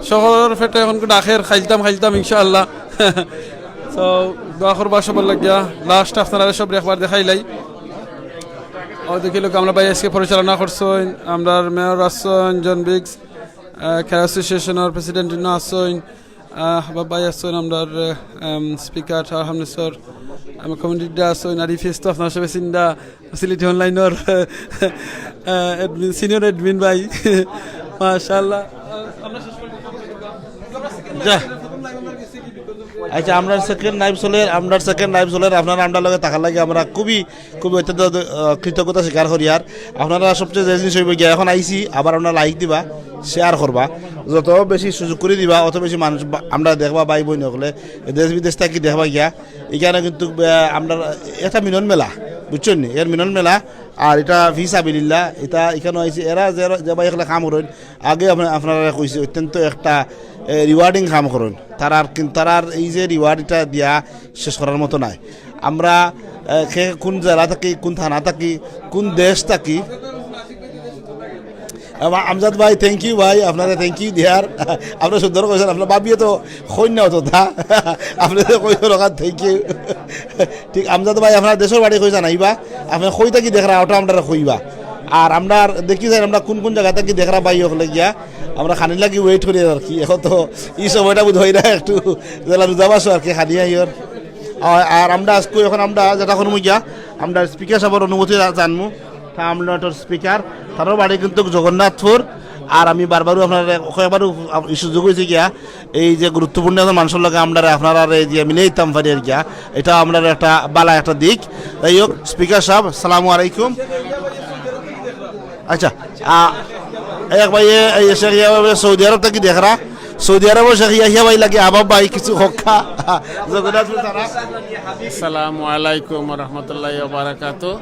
সকলর পেটে অখনকু ডাকের, খাইলতাম, খাইলতাম, ইনশাআল্লাহ। So, দোয়া করবা সবর লাগিয়া। লাস্ট আপনারারে সবরে একবার দেখাইলাই। ও দেখিলউক্কা, আমরা ভাই আজকে পরিচালনা করছইন, আমরার মেয়র আছইন, জন বিগস, আহ, কেয়ার অ্যাসোসিয়েশনর প্রেসিডেন্ট ইনো আছইন, আহ, বাবাই আছইন, আমরার, আহ, উম, স্পিকার আলহামদুলিল্লাহ, আমার কমিউনিটিটা আছইন, আর ইফেস তো আপনারা সবে চিনরা, সিলেটি অনলাইনর, আহ, অ্যাডমিন, সিনিয়র অ্যাডমিন ভাই, মাশাআল্লাহ। যা। আচ্ছা, আমরা সেকেন্ড লাইভ চলের, আমরা সেকেন্ড লাইভ চলের, আপনারা আমরার লগে থাকার লাগি আমরা খুবই খুবই অত্যন্ত আহ, কৃতজ্ঞতা স্বীকার করি। আর আপনারা সবচেয়ে যে জিনিস হইব গিয়া, এখন আইছি, আবার আপনারা লাইক দিবা, শেয়ার করবা, যত বেশি সুযোগ করি দিবা, অত বেশি মানুষ বা- আমরা দেখবা, ভাই বোন হকলে দেশ বিদেশ থাকি দেখবা গিয়া। ইকানো কিন্তু আহ, আমরা একটা মিলন মেলা, বুঝছইন নি? এর মিলন মেলা, আর ইটা ফি সাবিলিল্লাহ, ইটা ইকানো আইছি, এরা যে যে ভাই হকলে কাম করইন, আগে আপনা- আপনারারে কইছি, অত্যন্ত একটা রিওয়ার্ডিং কাম করইন। তারার কিন- তারার এই যে রিওয়ার্ড, ইটা দিয়া শেষ করার মতো নায়। আমরা আহ, কে কোন জেলা থাকি, কোন থানা থাকি, কোন দেশ থাকি। আমা- আমজাদ ভাই, থ্যাংক ইউ ভাই, আপনারে থ্যাংক ইউ দিয়ার। আপনে সুন্দর কইছইন, আপনার ভাবিয়ে তো কইন না অততা। আপনে তো কইছইন ওখান থ্যাংক ইউ। ঠিক, আমজাদ ভাই, আপনার দেশর বাড়ি কই জানাইবা, আপনে কই থাকি দেখরা, ওটা আমরারে কইবা। আর আমরা দেখি যাই আমরা কোন কোন জাগা থাকি দেখরা ভাই হকলে গিয়া, আমরা খানির লাগি ওয়েট করি আর কি। এখন তো এই সময়টা বোধ হয় না, একটু যেলা রোজা মাসো আর কি, খানি আইয়র। আর আর আমরা আজকে এখন আমরা যেটা করমু গিয়া, আমরা স্পিকার সাবর অনুমতি জা- জানমু। তা আমরা তো স্পিকার, তারার বাড়ি কিন্তু জগন্নাথপুর। আর আমি বারবারও আপনারা কয়েকবারও আপ- এই সুযোগ হইছে গিয়া, এই যে গুরুত্বপূর্ণ একজন মানুষর লগে আমরা আপনারা এই যে মিলে দিতাম পারি আর গিয়া, এটা আমরা একটা বালা একটা দিক। যাই হোক, স্পিকার সাহেব, সালামু আলাইকুম। আচ্ছা, আ, এক ভাইয়ে এই শেখ ইয়াহিয়া ভাই সৌদি আরব থাকি দেখরা, সৌদি আরব শেখ ইয়াহিয়া ভাই লাগি আবাব ভাই কিছু হক্কা। জগন্নাথপুর থানা। আসসালামু আলাইকুম রহমতুল্লাহ বারাকাতু।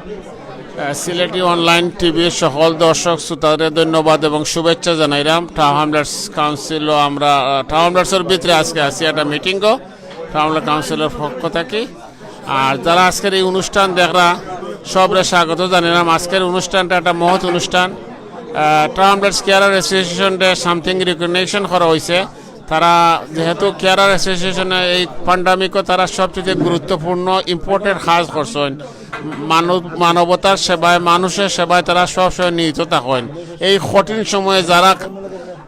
সিলেটি অনলাইন টিভির সকল দর্শক শ্রোতাদের ধন্যবাদ এবং শুভেচ্ছা জানাইলাম। টাউন হামলার্স কাউন্সিলও আমরা, আহ, টাউন হামলার্সের ভিতরে আজকে আছি একটা মিটিংও টাউন হামলার কাউন্সিলর পক্ষ থাকি। আর যারা আজকের এই অনুষ্ঠান দেখরা, সবরে স্বাগত জানাইলাম। আজকের অনুষ্ঠানটা একটা মহৎ অনুষ্ঠান। আহ, টাউন হামলার্স কেয়ারার অ্যাসোসিয়েশনরে সামথিং রিকগনিশন করা হইছে। তারা যেহেতু কেয়ারার অ্যাসোসিয়েশনে এই প্যান্ডামিকও তারা সবচেয়ে গুরুত্বপূর্ণ ইম্পর্টেন্ট কাজ করছইন। মানব মানবতার সেবায়, মানুষের সেবায় তারা সবসময় নিয়োজিত থাকইন। এই কঠিন সময়ে যারা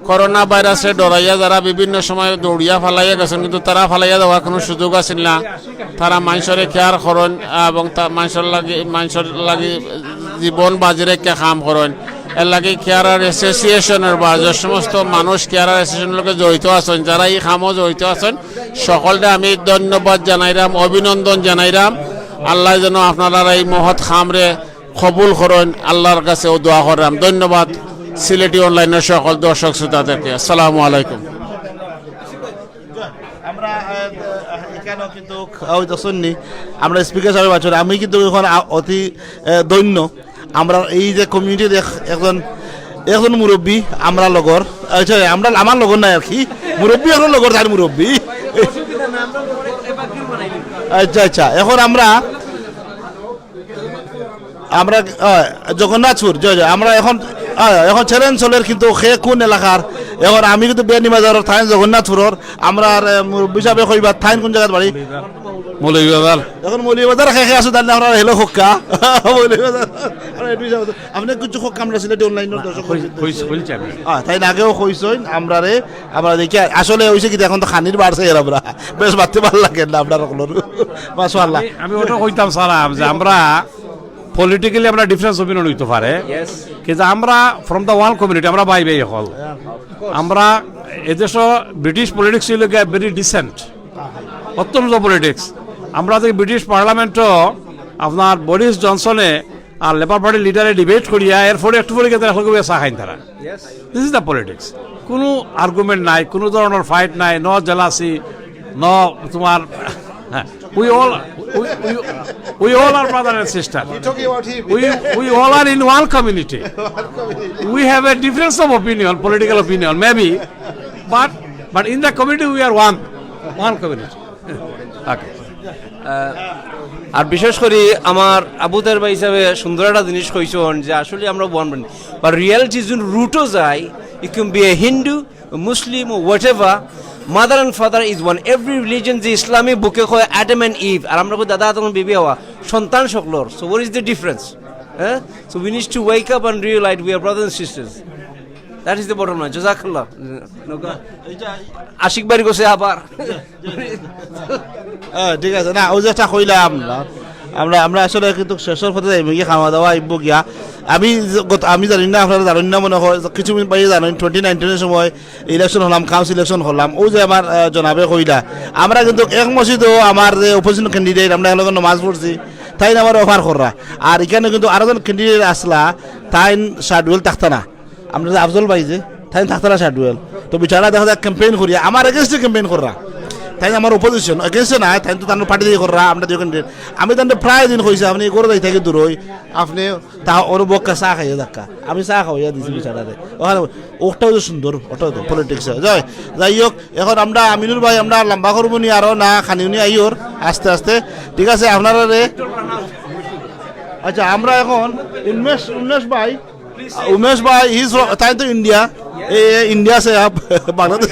করোনা ভাইরাসে ডরাইয়া যারা বিভিন্ন সময় দৌড়িয়া ফালাইয়া গেছইন, কিন্তু তারা ফালাইয়া যাওয়ার কোনো সুযোগ আছিল না। তারা মানষরে কেয়ার করইন এবং তা মানষর লাগি মানষর লাগি জীবন বাজি রাখিয়া কাম করইন। এর লাগি কেয়ারার অ্যাসোসিয়েশনের বা যে সমস্ত মানুষ কেয়ারার অ্যাসোসিয়েশনের লগে জড়িত আছইন, যারা এই কামও জড়িত আছইন, সকলরে আমি ধন্যবাদ জানাইরাম, অভিনন্দন জানাইরাম। আল্লায় যেন আপনারার এই মহৎ কামরে কবুল করইন, আল্লার কাছেও দোয়া কররাম। ধন্যবাদ সিলেটি অনলাইনের সকল দর্শক শ্রোতাদেরকে। আসসালামু আলাইকুম। আমরা আহ, এখানেও কিন্তু ওই তো শুননি, আমরা স্পিকার সাহেব আছেন, আমি কিন্তু এখন আ- অতি আহ, ধন্য। আমরা এই যে কমিউনিটির এক- একজন একজন মুরব্বী আমরা লগর, আচ্ছা, আমরা আমার লগর নাই আর কি, মুরব্বী এখন লগর, তার মুরব্বী। আচ্ছা আচ্ছা, এখন আমরা আমরা আহ, জগন্নাথপুর, জয় জয়, আমরা এখন আহ, এখন চ্যালেঞ্জ চলের কিন্তু খে কোন এলাকার। এখন আমি কিন্তু বিয়ানীবাজারর, তাইন জগন্নাথপুরর। আমরার মুরব্বি সাবে কইবা তাইন কোন জাগাত বাড়ি? মৌলভীবাজার। এখন মৌলভীবাজার খে খে আছো, তাইলে আমরা হেলো খোক্কা। মৌলভীবাজার। আপনে কিছু খোক্কা আমরা সিলেটি অনলাইনর দর্শক কইছি আমি। তাইন আগেও কইছইন আমরারে, আমরা দেখি আসলে অইছে কি, এখন তো খানির বাড়ছে এর আমরা বেশ বাড়তে ভালো লাগে না আপনার হকলর। মাশাআল্লাহ। আমি ওটা কইতাম সালাম যে আমরা পলিটিক্যালি আমরা ডিফারেন্স অপিনিয়ন অইতো পারে, কিন্তু আমরা ফ্রম দ্য ওয়ান কমিউনিটি, আমরা ভাই ভাই হকল। আমরা এদেশো ব্রিটিশ পলিটিক্স অইল গিয়া ভেরি ডিসেন্ট, অত্যন্ত পলিটিক্স। আমরা দেখি ব্রিটিশ পার্লামেন্টো আপনার বরিস জনসনে আর লেবার পার্টির লিডারে ডিবেট করিয়া এরপরে একটু পরে গিয়া তারা একলগে বইয়া চা খাইন তারা। This is the politics. কোনো আর্গুমেন্ট নাই, কোনো ধরনের ফাইট নাই, নো জেলাসি, নো তোমার we all we, we, we all are brother and sister. We, we all are in one community. We have a difference of opinion, political opinion maybe, but but in the community we are one, one community. Okay. আর বিশেষ করি আমার আবু তাহের ভাই হিসাবে সুন্দর একটা জিনিস কইছইন যে আসলে আমরা ওয়ান, but reality যখন রুটও যাই, you can be a Hindu, Muslim, whatever, mother and father is one. Every religion যে ইসলামী বুকে কয় Adam and Eve, আর আমরা কই দাদা আদম বিবি হাওয়া, সন্তান সকলর। So what is the difference? হ্যাঁ? So we need to wake up and realize we are brothers and sisters. That is the bottom line. জাযাকাল্লাহ। আশিক ভাইর গেছে আবার। হ্যাঁ, ঠিক আছে। না, ওই যেটা কইলাম না, আমরা, আমরা আসলে কিন্তু শেষর পথে যাইমু গিয়া, খাওয়া দাওয়া আইবো গিয়া। আমি যে গত, আমি জানি না, আপনারা জানেন না মনে হয়, কিছু দিন বাইরে জানেন, টোয়েন্টি নাইনটিনের সময় ইলেকশন হলাম, কাউন্সিল ইলেকশন হলাম। ওই যে আমার, আহ, জনাবে কইলা, আমরা কিন্তু এক মসজিদও আমার যে অপোজিশন ক্যান্ডিডেট, আমরা এখন নমাজ পড়ছি, তাইন আমার অফার কররা। আর এখানে কিন্তু আরো জন ক্যান্ডিডেট আসলা, তাইন শার্ডুয়েল থাকতা না। আমরা যে আফজল ভাই যে, তাইন থাকতা না শার্ডুয়েল। তো বিচারা দেখা যায় ক্যাম্পেইন করিয়া, আমার এগেইনস্টে ক্যাম্পেইন কররা। তাইন আমার অপোজিশন, এগেইনস্টে না, তাইন তো তান পার্টি দিয়া কররা, আমরা দুই ক্যান্ডিডেট। আমি তানরে প্রায় দিন কইছি, আপনি এগোরে যাই থাকি দূর হই, আপনি তা ওর বক্কা চা খাইয়া যাক্কা। আমি চা খাওয়াইয়া দিছি বিচারারে। ওখানে ওটাও তো সুন্দর, ওটাও তো পলিটিক্স। যাই, যাই হোক, এখন আমরা আমিনুল ভাই, আমরা লম্বা করবো নি আরো না, খানিউনি আইওর আস্তে আস্তে। ঠিক আছে, আপনারা রে। আচ্ছা, আমরা এখন উন্মেষ, উন্মেষ ভাই, উমেশ ভাই, he is from, তাই তো ইন্ডিয়া। এ, এ, ইন্ডিয়া সে আপ, বাংলাদেশ,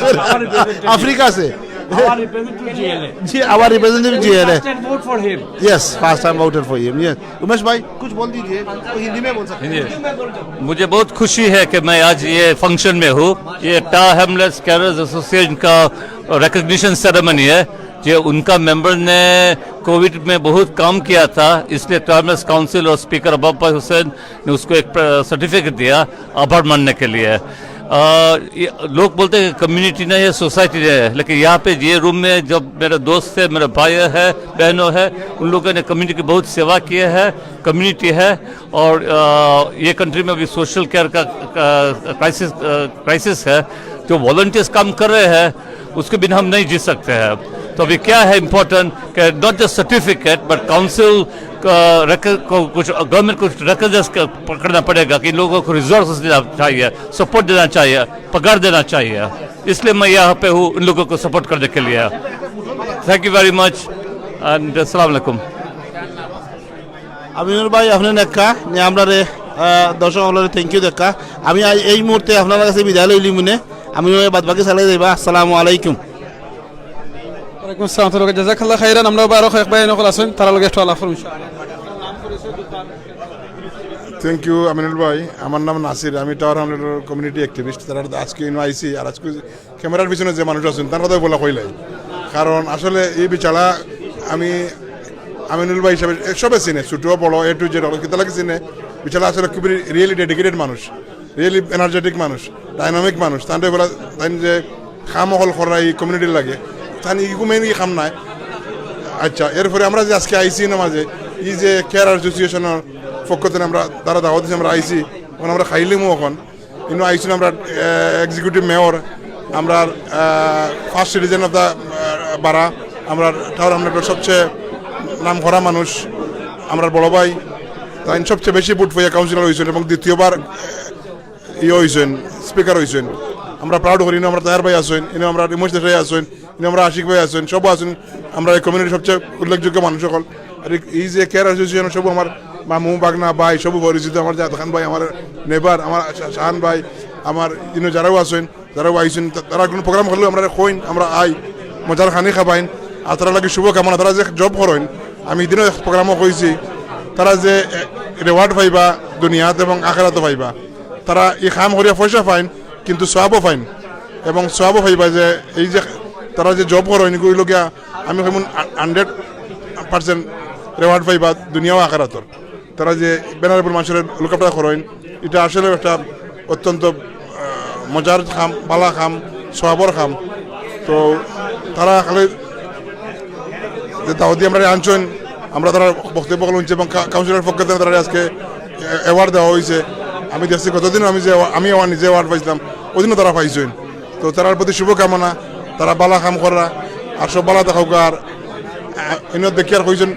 আফ্রিকা সে। Our representative G L A. G, our representative G L A. First time vote for him. Yes, first time voted for him. Yes. Umesh भाई, कुछ बोल दीजिए। वो हिंदी में बोल सकते हैं। हिंदी। मुझे बहुत खुशी है कि मैं आज ये फंक्शन में हूँ। ये टा हैमलेट्स कैरर्स एसोसिएशन का रिकग्निशन सेरेमनी है। ये उनका मेंबर ने कोविड में बहुत काम किया था, इसलिए टा हैमलेट्स काउंसिल और स्पीकर अब्बास हुसैन ने उसको एक सर्टिफिकेट दिया आभार मानने के लिए। आ, ये, लोग बोलते हैं कम्युनिटी नहीं है, सोसाइटी नहीं है, लेकिन यहाँ पे ये रूम में जब मेरे दोस्त थे, मेरे भाई है, बहनों है, उन लोगों ने कम्युनिटी की बहुत सेवा की है। कम्युनिटी है और आ, ये कंट्री में अभी सोशल केयर का, का क्राइसिस, आ, क्राइसिस है। जो वॉलंटियर्स काम कर रहे हैं, उसके बिना हम नहीं जी सकते हैं। तो अभी क्या है इम्पोर्टेंट कि not just certificate but council को, को कुछ गवर्नमेंट को रिकग्नाइज पकड़ना पड़ेगा कि इन लोगों को रिसोर्सेज देना चाहिए, सपोर्ट देना चाहिए, पगार देना चाहिए। इसलिए मैं यहाँ पे हूँ इन लोगों को सपोर्ट करने के लिए। Thank you very much and अस्सलाम वालेकुम। আমিনুল ভাই, আপনি নেক্কা নি আমরারে, আহ, দর্শক হকলরে থ্যাংক ইউ দেখা। আমি আই-, এই মুহূর্তে আপনার কাছে বিদায় লইলি মনে, আমি ওই বাদ বাকি চালাই যাইবা। আসসালামু আলাইকুম। ওয়ালাইকুম আসসালাম। জাযাকাল্লাহ খাইরান। আমরা আরো কয়েক ভাই হকল আছেন, তারার লগে একটু আলাপ করুন। থ্যাংক ইউ আমিনুল ভাই। আমার নাম নাসির, আমি টাওয়ার হ্যামলেটর কমিউনিটি অ্যাক্টিভিস্ট। তারা আজকে ইনো আইছি, আর আজকে ক্যামেরার পিছনে যে মানুষ আছেন, তার কথা বলা কইলাই। কারণ আসলে এই বিচারা আমি আমিনুল ভাই হিসাবে এ সবে চিনে, ছোট বড়, এ টু জেড, হকল কিতা লাগি চিনে। বিচারা আসলে খুবই রিয়েলি ডেডিকেটেড মানুষ, রিয়েলি এনার্জেটিক মানুষ, ডাইনামিক মানুষ। তানরে বলা, তাই যে কাম হকল করা এই কমিউনিটির লাগে, তান ইগু মেইন ই কাম নাই। আচ্ছা, এরপরে আমরা যে আজকে আইছি না মাঝে, এই যে কেয়ার অ্যাসোসিয়েশনের পক্ষ থেকে আমরা, তারা দাওয়াত দিছে, আমরা আইছি, এখন আমরা খাইলিমু এখন। কিন্তু আইছইন আমরা, আহ, এক্সিকিউটিভ মেয়র, আমরা, আহ, ফার্স্ট সিটিজেন অফ দ্য, আহ, বারা, আমরা টাওয়ার হ্যামলেটর সবচেয়ে নাম করা মানুষ, আমরা বড় ভাই, তাই সবচেয়ে বেশি ভোট পাইয়া কাউন্সিলর হইছইন এবং দ্বিতীয়বার, আহ, ইয়ে হইছইন, স্পিকার হইছইন। আমরা প্রাউড করি, ইনো আমরা তাহের ভাই আছইন, ইনো আমরা রিমোশ দেশাই আছইন, ইনো আমরা আশিক ভাই আছইন, সব আছইন, আমরা এই কমিউনিটির সবচেয়ে উল্লেখযোগ্য মানুষ হকল। আর এই, এই যে কেয়ার অ্যাসোসিয়েশন, সব আমার মামু, ভাগনা, ভাই, সব পরিচিত, আমার জাদ খান ভাই, আমার নেবার, আমার শা-, শাহান ভাই, আমার ইনো যারাও আছইন, যারাও আইছইন, তা-, তারা কুনু program করলেও আমরারে কইন, আমরা আই, মজার খানি খাবাইন। আর তারার লাগি শুভকামনা। তারা যে job করইন, আমি হিদিনও এক program-ও কইছি, তারা যে, এ, reward পাইবা দুনিয়াত এবং আখেরাতও পাইবা। তারা ই কাম করিয়া পয়সা পাইন, কিন্তু সওয়াবও পাইন, এবং সওয়াবও পাইবা যে এই যে তারা যে job করইন, ইগুলো গিয়া আমি কইমু hundred percent reward পাইবা দুনিয়া ও আখেরাতর। তারা যে vulnerable মানুষরে look after করইন, ইটা আসলে একটা অত্যন্ত, আহ, মজার কাম, বালা কাম, সওয়াবর কাম। তো তারা খালি যে দাওয়াতি আমরারে আনছইন, আমরা তারার বক্তব্য হুনছি এবং কা-, council-র পক্ষ থাকি তারারে আজকে, এ, award দেওয়া অইছে। আমি দেখছি গতদিনও আমি যে, আমি আমার নিজে award পাইছিলাম, ওদিনও তারা পাইছইন। তো তারার প্রতি শুভকামনা, তারা বালা কাম কররা, আর সব বালা থাকউক্কা। আর, আহ, ইনো দেখিয়ার কইছইন,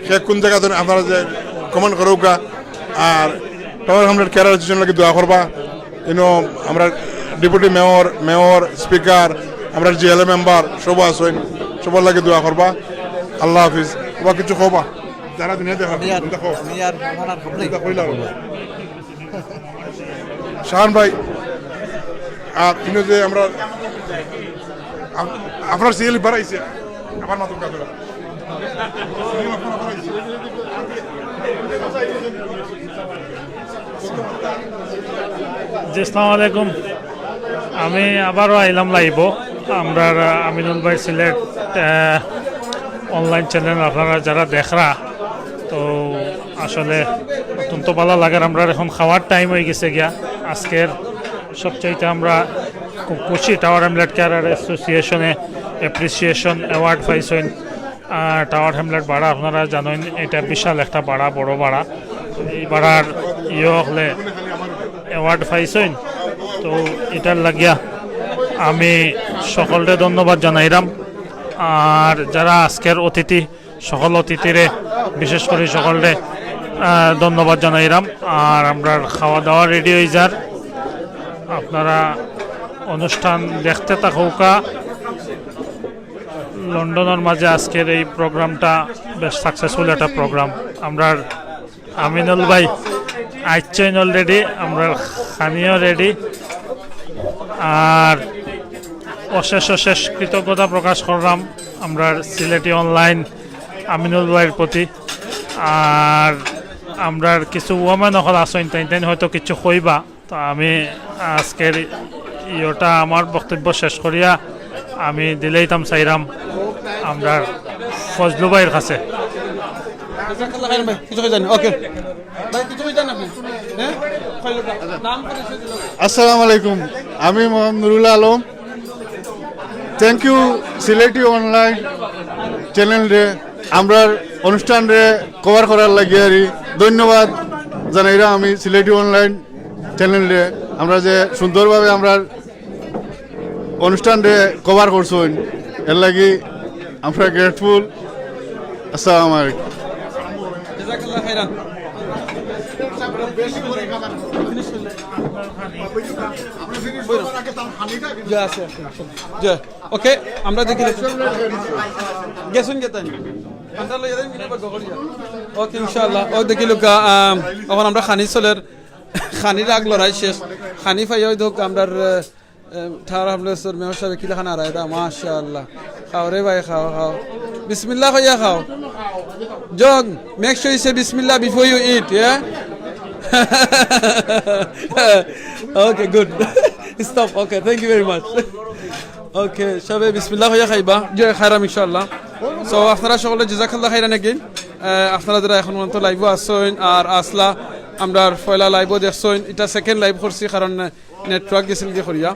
কে কুন জাগাত আপনারা যে comment করউক্কা, আর Tower Hamlet Care Association লাগি দোয়া করবা। ইনো আমরা deputy mayor, mayor, speaker, আমরা GLA member সব আছইন, সবর লাগি দোয়া করবা। আল্লাহ হাফিজ। ওবা কিছু কবা, যারা দুনিয়া দেখা, আমি আর, দেখো, আমি আর আমার আর ভাবলাই। এটা কইলা। শাহান ভাই, আর ইনো যে আমরা আপ-, আপনার সিরিয়াল বাড়াইছে, আমার মাথা কাটে। জি, আসসালামু আলাইকুম। আমি আবারও আইলাম live-ও। আমরার, আহ, আমিনুল ভাই সিলেট, আহ, online channel আপনারা যারা দেখরা, তো আসলে অত্যন্ত ভালা লাগের। আমরার এখন খাওয়ার time অইগেছে গিয়া। আজকের সবচাইতে আমরা খুব খুশি, Tower Hamlet Care Association-এ appreciation award পাইছইন। আর Tower Hamlet বাড়া আপনারা জানইন, এটা বিশাল একটা বাড়া, বড় বাড়া। এই বাড়ার ইয়ে হকলে award পাইছইন, তো ইটার লাগিয়া আমি সকলরে ধন্যবাদ জানাইরাম। আর যারা আজকের অতিথি, সকল অতিথিরে বিশেষ করি সকলরে, আহ, ধন্যবাদ জানাইরাম। আর আমরার খাওয়া দাওয়া ready অই যার, আপনারা অনুষ্ঠান দেখতে থাকউক্কা। লন্ডনর মাঝে আজকের এই program-টা বেশ successful একটা program। আমরার আমিনুল ভাই আইছইন already, আমরার খানিও ready। আর অশেষ অশেষ কৃতজ্ঞতা প্রকাশ করলাম আমরার সিলেটি online আমিনুল ভাইর প্রতি। আর আমরার কিছু women অকল আছইন, তাইন তাইন হয়তো কিছু কইবা। তো আমি আজকের ইয়েটা আমার বক্তব্য শেষ করিয়া আমি দিলাইতাম চাইরাম আমরার ফজলু ভাইর কাছে। জাজাকাল্লাহ খাইরান ভাই, কিছু কইতা নি? OK। ভাই, কিছু কইতা নি আপনি? হ্যাঁ? নাম পরিচয় দিল। আসসালামু আলাইকুম, আমি মোহাম্মদ নুরুল Alam. Thank you Sylheti online channel রে, আমরার অনুষ্ঠান রে cover করার লাগি আরি ধন্যবাদ জানাইরাম আমি সিলেটি online channel রে। আমরা যে সুন্দরভাবে আমরার অনুষ্ঠান রে cover করছইন, এর লাগি আমরা grateful। আসসালামু আলাইকুম। জাজাকাল্লাহ খাইরান। জি, আছে, আছে, আছে। জি, OK, আমরা দেখি। গেছইন কে তাইন? আমরা লইয়া যাই, মিলে ভাগ করি যা। OK, ইনশাআল্লাহ। ও দেখিলউক্কা, আম, এখন আমরা খানি চলের, খানির আগ লড়াই শেষ। খানি পাইয়া ওই দেখউক্কা আমরার, আহ, আহ, Tower Hamlets-র মেয়র সাহেব কিলা খানা আরাইরা, মাশাআল্লাহ। খাও রে ভাই, খাও, খাও। বিসমিল্লাহ কইয়া খাও। John, make sure you say বিসমিল্লাহ before you eat, yeah? OK, good. Stop, OK, thank you very much। OK, সবে বিসমিল্লাহ কইয়া খাইবা। জি, খাইরাম ইনশাআল্লাহ। So, আপনারা সকলরে জাজাকাল্লাহ খাইরান again। আহ, আপনারা যারা এখন পর্যন্ত live-ও আছইন আর আছলা, আমরার পয়লা live-ও দেখছইন, ইটা second live করছি, কারণ, আহ, network গেছিল গিয়া করিয়া।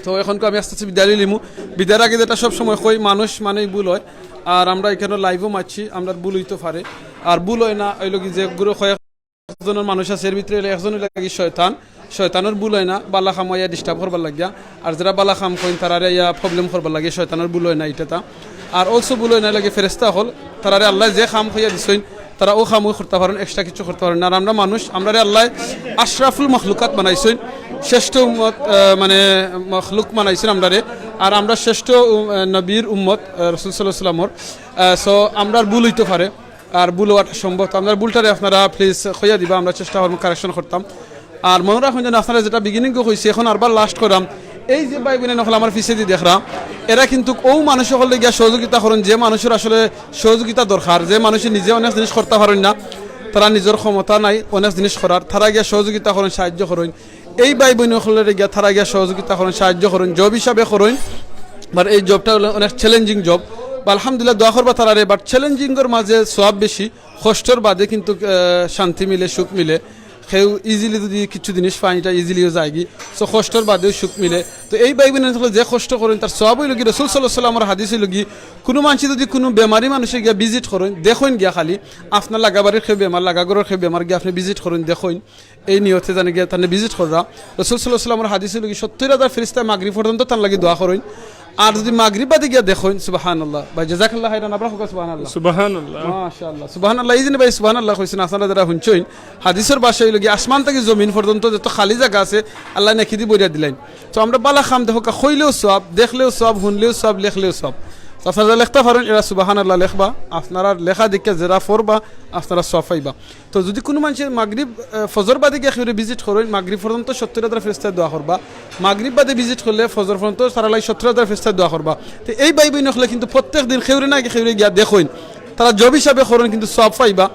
তো এখন আমি আস্তে আস্তে বিদায় লইলিমু। বিদায়র আগে যেটা সব সময় কই, মানুষ মানেই ভুল হয়, আর আমরা এখানে live-ও মারছি, আমরার ভুল অইতো পারে, আর ভুল হয় না, অইলো কি যে গুরু কয়েক জনর মানুষ আছে, এর ভিতরে একজন অইলা কি শয়তান, শয়তানর ভুল হয় না, বালা কাম আইয়া disturb করবার লাগিয়া, আর যারা বালা কাম করইন তারারে আইয়া problem করবার লাগিয়া শয়তানর ভুল হয় না, ইটা তা। আর also ভুল হয় না লাগে ফেরেশতা অকল, তারারে আল্লায় যে কাম কইয়া দিছইন, তারা ও কামও করতা পারইন, extra কিছু করতা পারইন না। আর আমরা মানুষ, আমরারে আল্লায় আশরাফুল মখলুকাত বানাইছইন, শ্রেষ্ঠ উম্মত, আহ, মানে মখলুক বানাইছইন আমরারে। আর আমরা শ্রেষ্ঠ, উম, আহ, নবীর উম্মত, আহ, রাসূল সাল্লাল্লাহু আলাইহি ওয়াসাল্লামর। আহ, so আমরার ভুল অইতো পারে, আর ভুল অওয়াটা সম্ভব। তো আপনার ভুলটারে আপনারা প্লিজ কইয়া দিবা, আমরা চেষ্টা করমু কারেকশন করতাম। আর মনো রাখইন যেন আপনারা যেটা বিগিনিং কইছি, এখন আরবার লাস্ট করাম। এই যে ভাই বইন অকল আমার পিছেদি দেখরা, এরা কিন্তু অউ মানুষ অকলরে গিয়া সহযোগিতা করইন, যে মানুষর আসলে সহযোগিতা দরকার, যে মানুষে নিজে অনেক জিনিস করতা পারইন না, তারা নিজর ক্ষমতা নাই অনেক জিনিস করার, তারা গিয়া সহযোগিতা করইন, সাহায্য করইন। এই ভাই বইন অকলরে গিয়া তারা গিয়া সহযোগিতা করইন, সাহায্য করইন, জব হিসাবে করইন। বাট এই জবটা অইলো অনেক চ্যালেঞ্জিং জব। বা আলহামদুলিল্লাহ, দোয়া করবা তারারে, বাট চ্যালেঞ্জিংর মাঝে সওয়াব বেশি, কষ্টর বাদে কিন্তু আহ, শান্তি মিলে, সুখ মিলে। কেউ ইজিলি যদি কিছু জিনিস পায়, ইটা ইজিলিও যায়গি। সো কষ্টর বাদেও সুখ মিলে। তো এই ভাই বইন অকলে যে কষ্ট করইন, তার সওয়াব অইলোগি, রসুল সাল্লাল্লাহু আলাইহি ওয়াসাল্লামর হাদিস অইলোগি, কুনু মানষে যদি কুনু বেমারি মানুষরে গিয়া ভিজিট করইন, দেখইন গিয়া খালি, আপনার লাগা বাড়ির কেউ বেমার, লাগা ঘরর কেউ বেমার গিয়া আপনে ভিজিট করইন, দেখইন, এই নিয়তে জানি গিয়া তানে ভিজিট কররা। রসুল সাল্লাল্লাহু আলাইহি ওয়াসাল্লামর হাদিস অইলোগি, সত্তইর হাজার ফেরেশতায় মাগরিব পর্যন্ত তান লাগি দোয়া করইন। আর যদি মাগরিব বাদে গিয়া দেখইন, সুবহানাল্লাহ। ভাই, জাযাকাল্লাহ খাইরান, আবার কউক্কা সুবহানাল্লাহ। সুবহানাল্লাহ। মাশাআল্লাহ। সুবহানাল্লাহ। এই যে ভাই সুবহানাল্লাহ কইছইন, আপনারা যেরা হুনছইন, হাদিসর ভাষা অইলোগি, আসমান থাকি জমিন পর্যন্ত যত খালি জাগা আছে, আল্লায় নেকিদি ভরিয়া দিলাইন। তো আমরা বালা কাম দেখউক্কা, কইলেও সওয়াব, দেখলেও সওয়াব, হুনলেও সওয়াব, লেখলেও সওয়াব। তো আপনারা লেখতা পারইন, এরা সুবহানাল্লাহ লেখবা, আপনারা লেখা দেখিয়া যেরা পড়বা, আপনারা সওয়াব পাইবা। তো যদি কুনু মানষে মাগরিব, আহ, ফজর বাদে গিয়া কেউরে ভিজিট করইন, মাগরিব পর্যন্ত সত্তইর হাজার ফেরেশতায় দোয়া করবা। মাগরিব বাদে ভিজিট করলে ফজর পর্যন্ত তারার লাগি সত্তইর হাজার ফেরেশতায় দোয়া করবা। তো এই ভাই বইন অকলে কিন্তু প্রত্যেক দিন কেউরে না কেউরে গিয়া দেখইন, তারা জব হিসাবে করইন, কিন্তু সওয়াব পাইবা।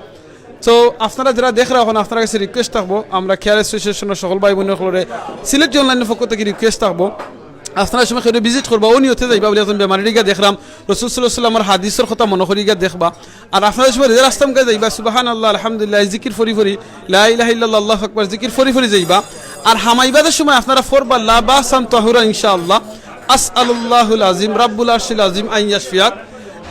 তো আপনারা যেরা দেখরা, এখন আপনারার গেছে রিকোয়েস্ট থাকবো, আমরা কেয়ার অ্যাসোসিয়েশনর সকল ভাই বইন অকলরে সিলেটি অনলাইনর পক্ষ থাকি রিকোয়েস্ট থাকবো, আপনারা সময় কেউরে ভিজিট করবা, অউ নিয়তে যাইবা, বলে একজন বেমারিরে গিয়া দেখরাম, রসুল সাল্লাল্লাহু আলাইহি ওয়াসাল্লামর হাদিসর কথা মনো করি গিয়া দেখবা। আর আপনারা সময় যে রাস্তা মুখে যাইবা, সুবহানাল্লাহ, আলহামদুলিল্লাহ, জিকির ফরি ফরি, লা ইলাহা ইল্লাল্লাহ, আল্লাহু আকবার, জিকির ফরি ফরি যাইবা। আর হামাইবাদর সময় আপনারা পড়বা, লা বাসান তাহুরা ইনশাআল্লাহ, আসআলুল্লাহুল আজিম, রাব্বুল আরশিল আজিম, আন ইয়াশফিয়াক।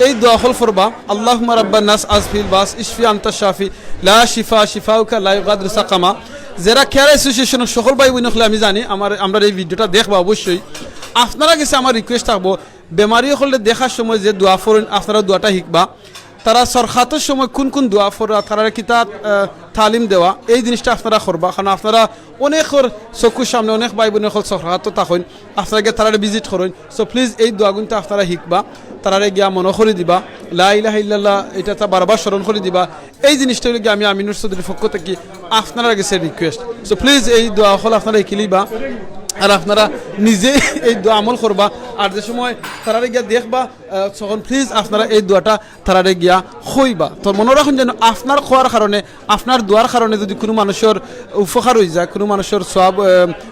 এই দোয়া অকল পড়বা, আল্লাহুম্মা রাব্বান নাস আযহিবিল বাস, ইশফি আনতা শাফি, লা শিফা শিফাউকা লা ইউগাদিরু সাকামা। যেরা কেয়ার অ্যাসোসিয়েশনর সকল ভাই বইন অকলে আমি জানি, আমার, আমরার এই ভিডিওটা দেখবা অবশ্যই। আপনারার গেছে আমার রিকোয়েস্ট থাকবো, বেমারি অকলরে দেখার সময় যে দোয়া পড়ইন, আপনারা দোয়াটা হিকবা। তারা সরকাতর সময় কুন কুন দোয়া পড়রা, তারারে কিতা, আহ, তালিম দেওয়া, এই জিনিসটা আপনারা করবা। কারণ আপনারা অনেকর চকুর সামনে অনেক ভাই বইন অকল সরকাতো থাকইন, আপনারা গিয়া তারারে ভিজিট করইন। সো প্লিজ এই দোয়াগুনতা আপনারা হিকবা, তারারে গিয়া মনো করি দিবা, লা ইলাহা ইল্লাল্লাহ, ইটা তা বারবার স্মরণ করি দিবা। এই জিনিসটা অইলোগি আমি আমিনুর চৌধুরীর পক্ষ থাকি আপনারার গেছে রিকোয়েস্ট। সো প্লিজ এই দোয়া অকল আপনারা হিকিলিবা, আর আপনারা নিজে এই দোয়া আমল করবা। আর যে সময় তারারে গিয়া দেখবা, আহ, তখন প্লিজ আপনারা এই দোয়াটা তারারে গিয়া কইবা। তো মনো রাখইন যেন আপনার কওয়ার কারণে, আপনার দোয়ার কারণে যদি কুনু মানষর উপকার অইযায়, কুনু মানষর সওয়াব, আহ,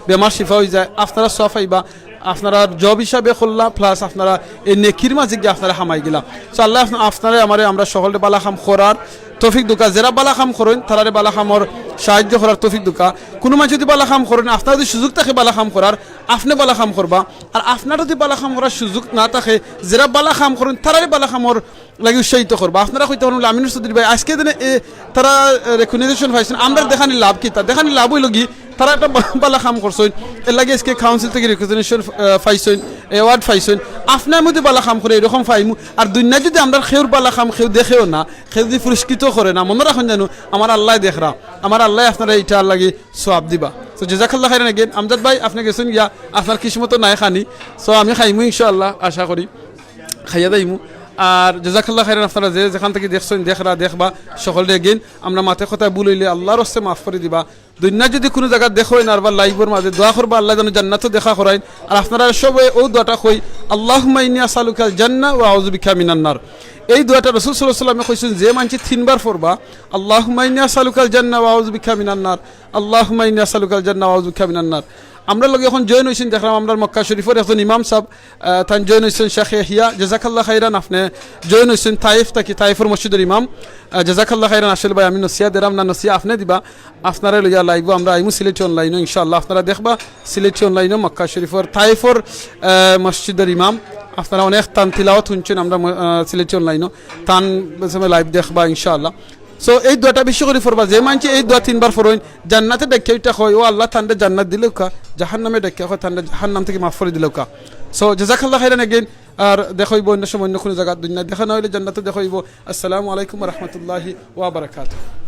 বেমার শিফা অইযায়, আপনারা সওয়াব পাইবা। আপনারা জব হিসাবে করলা, প্লাস আপনারা এই নেকির মাঝে গিয়া আপনারা হামাই গেলা। তো আল্লায় আপনা-, আপনারে আমারে আমরা সকলরে বালা কাম করার তৌফিক দেউক্কা। যেরা বালা কাম করইন, তারারে বালা কামর সাহায্য করার তৌফিক দেউক্কা। কুনু মানষে যদি বালা কাম করইন, আপনার যদি সুযোগ থাকে বালা কাম করার, আপনে বালা কাম করবা। আর আপনার যদি বালা কাম করার সুযোগ না থাকে, যেরা বালা কাম করইন, তারারে বালা কামর লাগি উৎসাহিত করবা। আপনারা কইতা পারইন, "আমিনুর চৌধুরী ভাই, আজকে দিনে এ, তারা, এ, রেকগনিশন পাইছইন, আমরার দেখানির লাভ কিতা?" দেখানির লাভ অইলোগি, তারা একটা বা-, বালা কাম করছইন, এরলাগি আজকে কাউন্সিল থাকি রেকগনিশন, আহ, পাইছইন, অ্যাওয়ার্ড পাইছইন। আপনার মধ্যে বালা কাম করে এরকম পাইমু। আর দুনিয়াত যদি আমরার কেউর বালা কাম কেউ দেখেও না, কেউ যদি পুরস্কৃত করে না, মনো রাখইন যেন আমার আল্লায় দেখরা, আমার আল্লায় আপনারে ইটার লাগি সওয়াব দিবা। তো জাযাকাল্লাহ খাইরান again। আমজাদ ভাই, আপনে গেছইন গিয়া, আপনার কিসমতো নাই খানি। So আমি খাইমু ইনশাআল্লাহ, আশা করি খাইয়া যাইমু। আর জাযাকাল্লাহ খাইরান, আপনারা যে যেখান থাকি দেখছইন, দেখরা, দেখবা, সকলরে again আমরা মাতে কথায় ভুল অইলে আল্লার ওয়াস্তে মাফ করি দিবা। দুনিয়াত যদি কুনু জাগাত দেখা অয় না, আরবার লাইভর মাঝে দোয়া করবা, আল্লায় যেন জান্নাতো দেখা করাইন। আর আপনারা সবে অউ দোয়াটা কই, "আল্লাহুম্মা ইন্নী আসআলুকাল জান্নাহ ওয়া আউযু বিকা মিনান নার।" এই দোয়াটা রাসুল সাল্লাল্লাহু আলাইহি ওয়াসাল্লামে কইছইন, যে মানষে তিনবার পড়বা, "আল্লাহুম্মা ইন্নী আসআলুকাল জান্নাহ ওয়া আউযু বিকা মিনান নার, আল্লাহুম্মা ইন্নী আসআলুকাল জান্নাহ ওয়া আউযু বিকা মিনান নার।" আমরার লগে এখন জয়েন অইছইন, দেখরাম আমরার মক্কা শরীফর একজন ইমাম সাব, আহ, তাইন জয়েন অইছইন শেখ ইয়াহিয়া, জাযাকাল্লাহ খাইরান, আপনে জয়েন অইছইন তাইফ থাকি, তাইফর মসজিদর ইমাম। আহ, জাযাকাল্লাহ খাইরান। আসলে ভাই, আমি নসিহত দিরাম না, নসিহত আপনে দিবা। আপনারে লইয়া লাইভো আমরা আইমু সিলেটি অনলাইনো ইনশাআল্লাহ। আপনারা দেখবা সিলেটি অনলাইনো মক্কা শরীফর তাইফর, আহ, মসজিদর ইমাম। আপনারা অনেক তান তিলাওয়াত হুনছইন আমরা ম-, আহ, সিলেটি অনলাইনো। তান লাইভ দেখবা ইনশাআল্লাহ। So, এই দোয়াটা বেশি করি পড়বা। যে মানষে এই দোয়া তিনবার পড়ইন, জান্নাতে ডাকিয়া ইটা কয়, "ও আল্লাহ, তানরে জান্নাত দিলাউক্কা, জাহান্নামে ডাকিয়া কয়, তানরে জাহান্নাম থাকি মাফ করি দিলাউক্কা।" So, জাযাকাল্লাহ খাইরান again। আর দেখা অইবো অইন্য সময় অইন্য কুনু জাগাত, দুনিয়াত দেখা না অইলে জান্নাতো দেখা অইবো। আসসালামু আলাইকুম ওয়া রাহমাতুল্লাহি ওয়া বারাকাতুহু।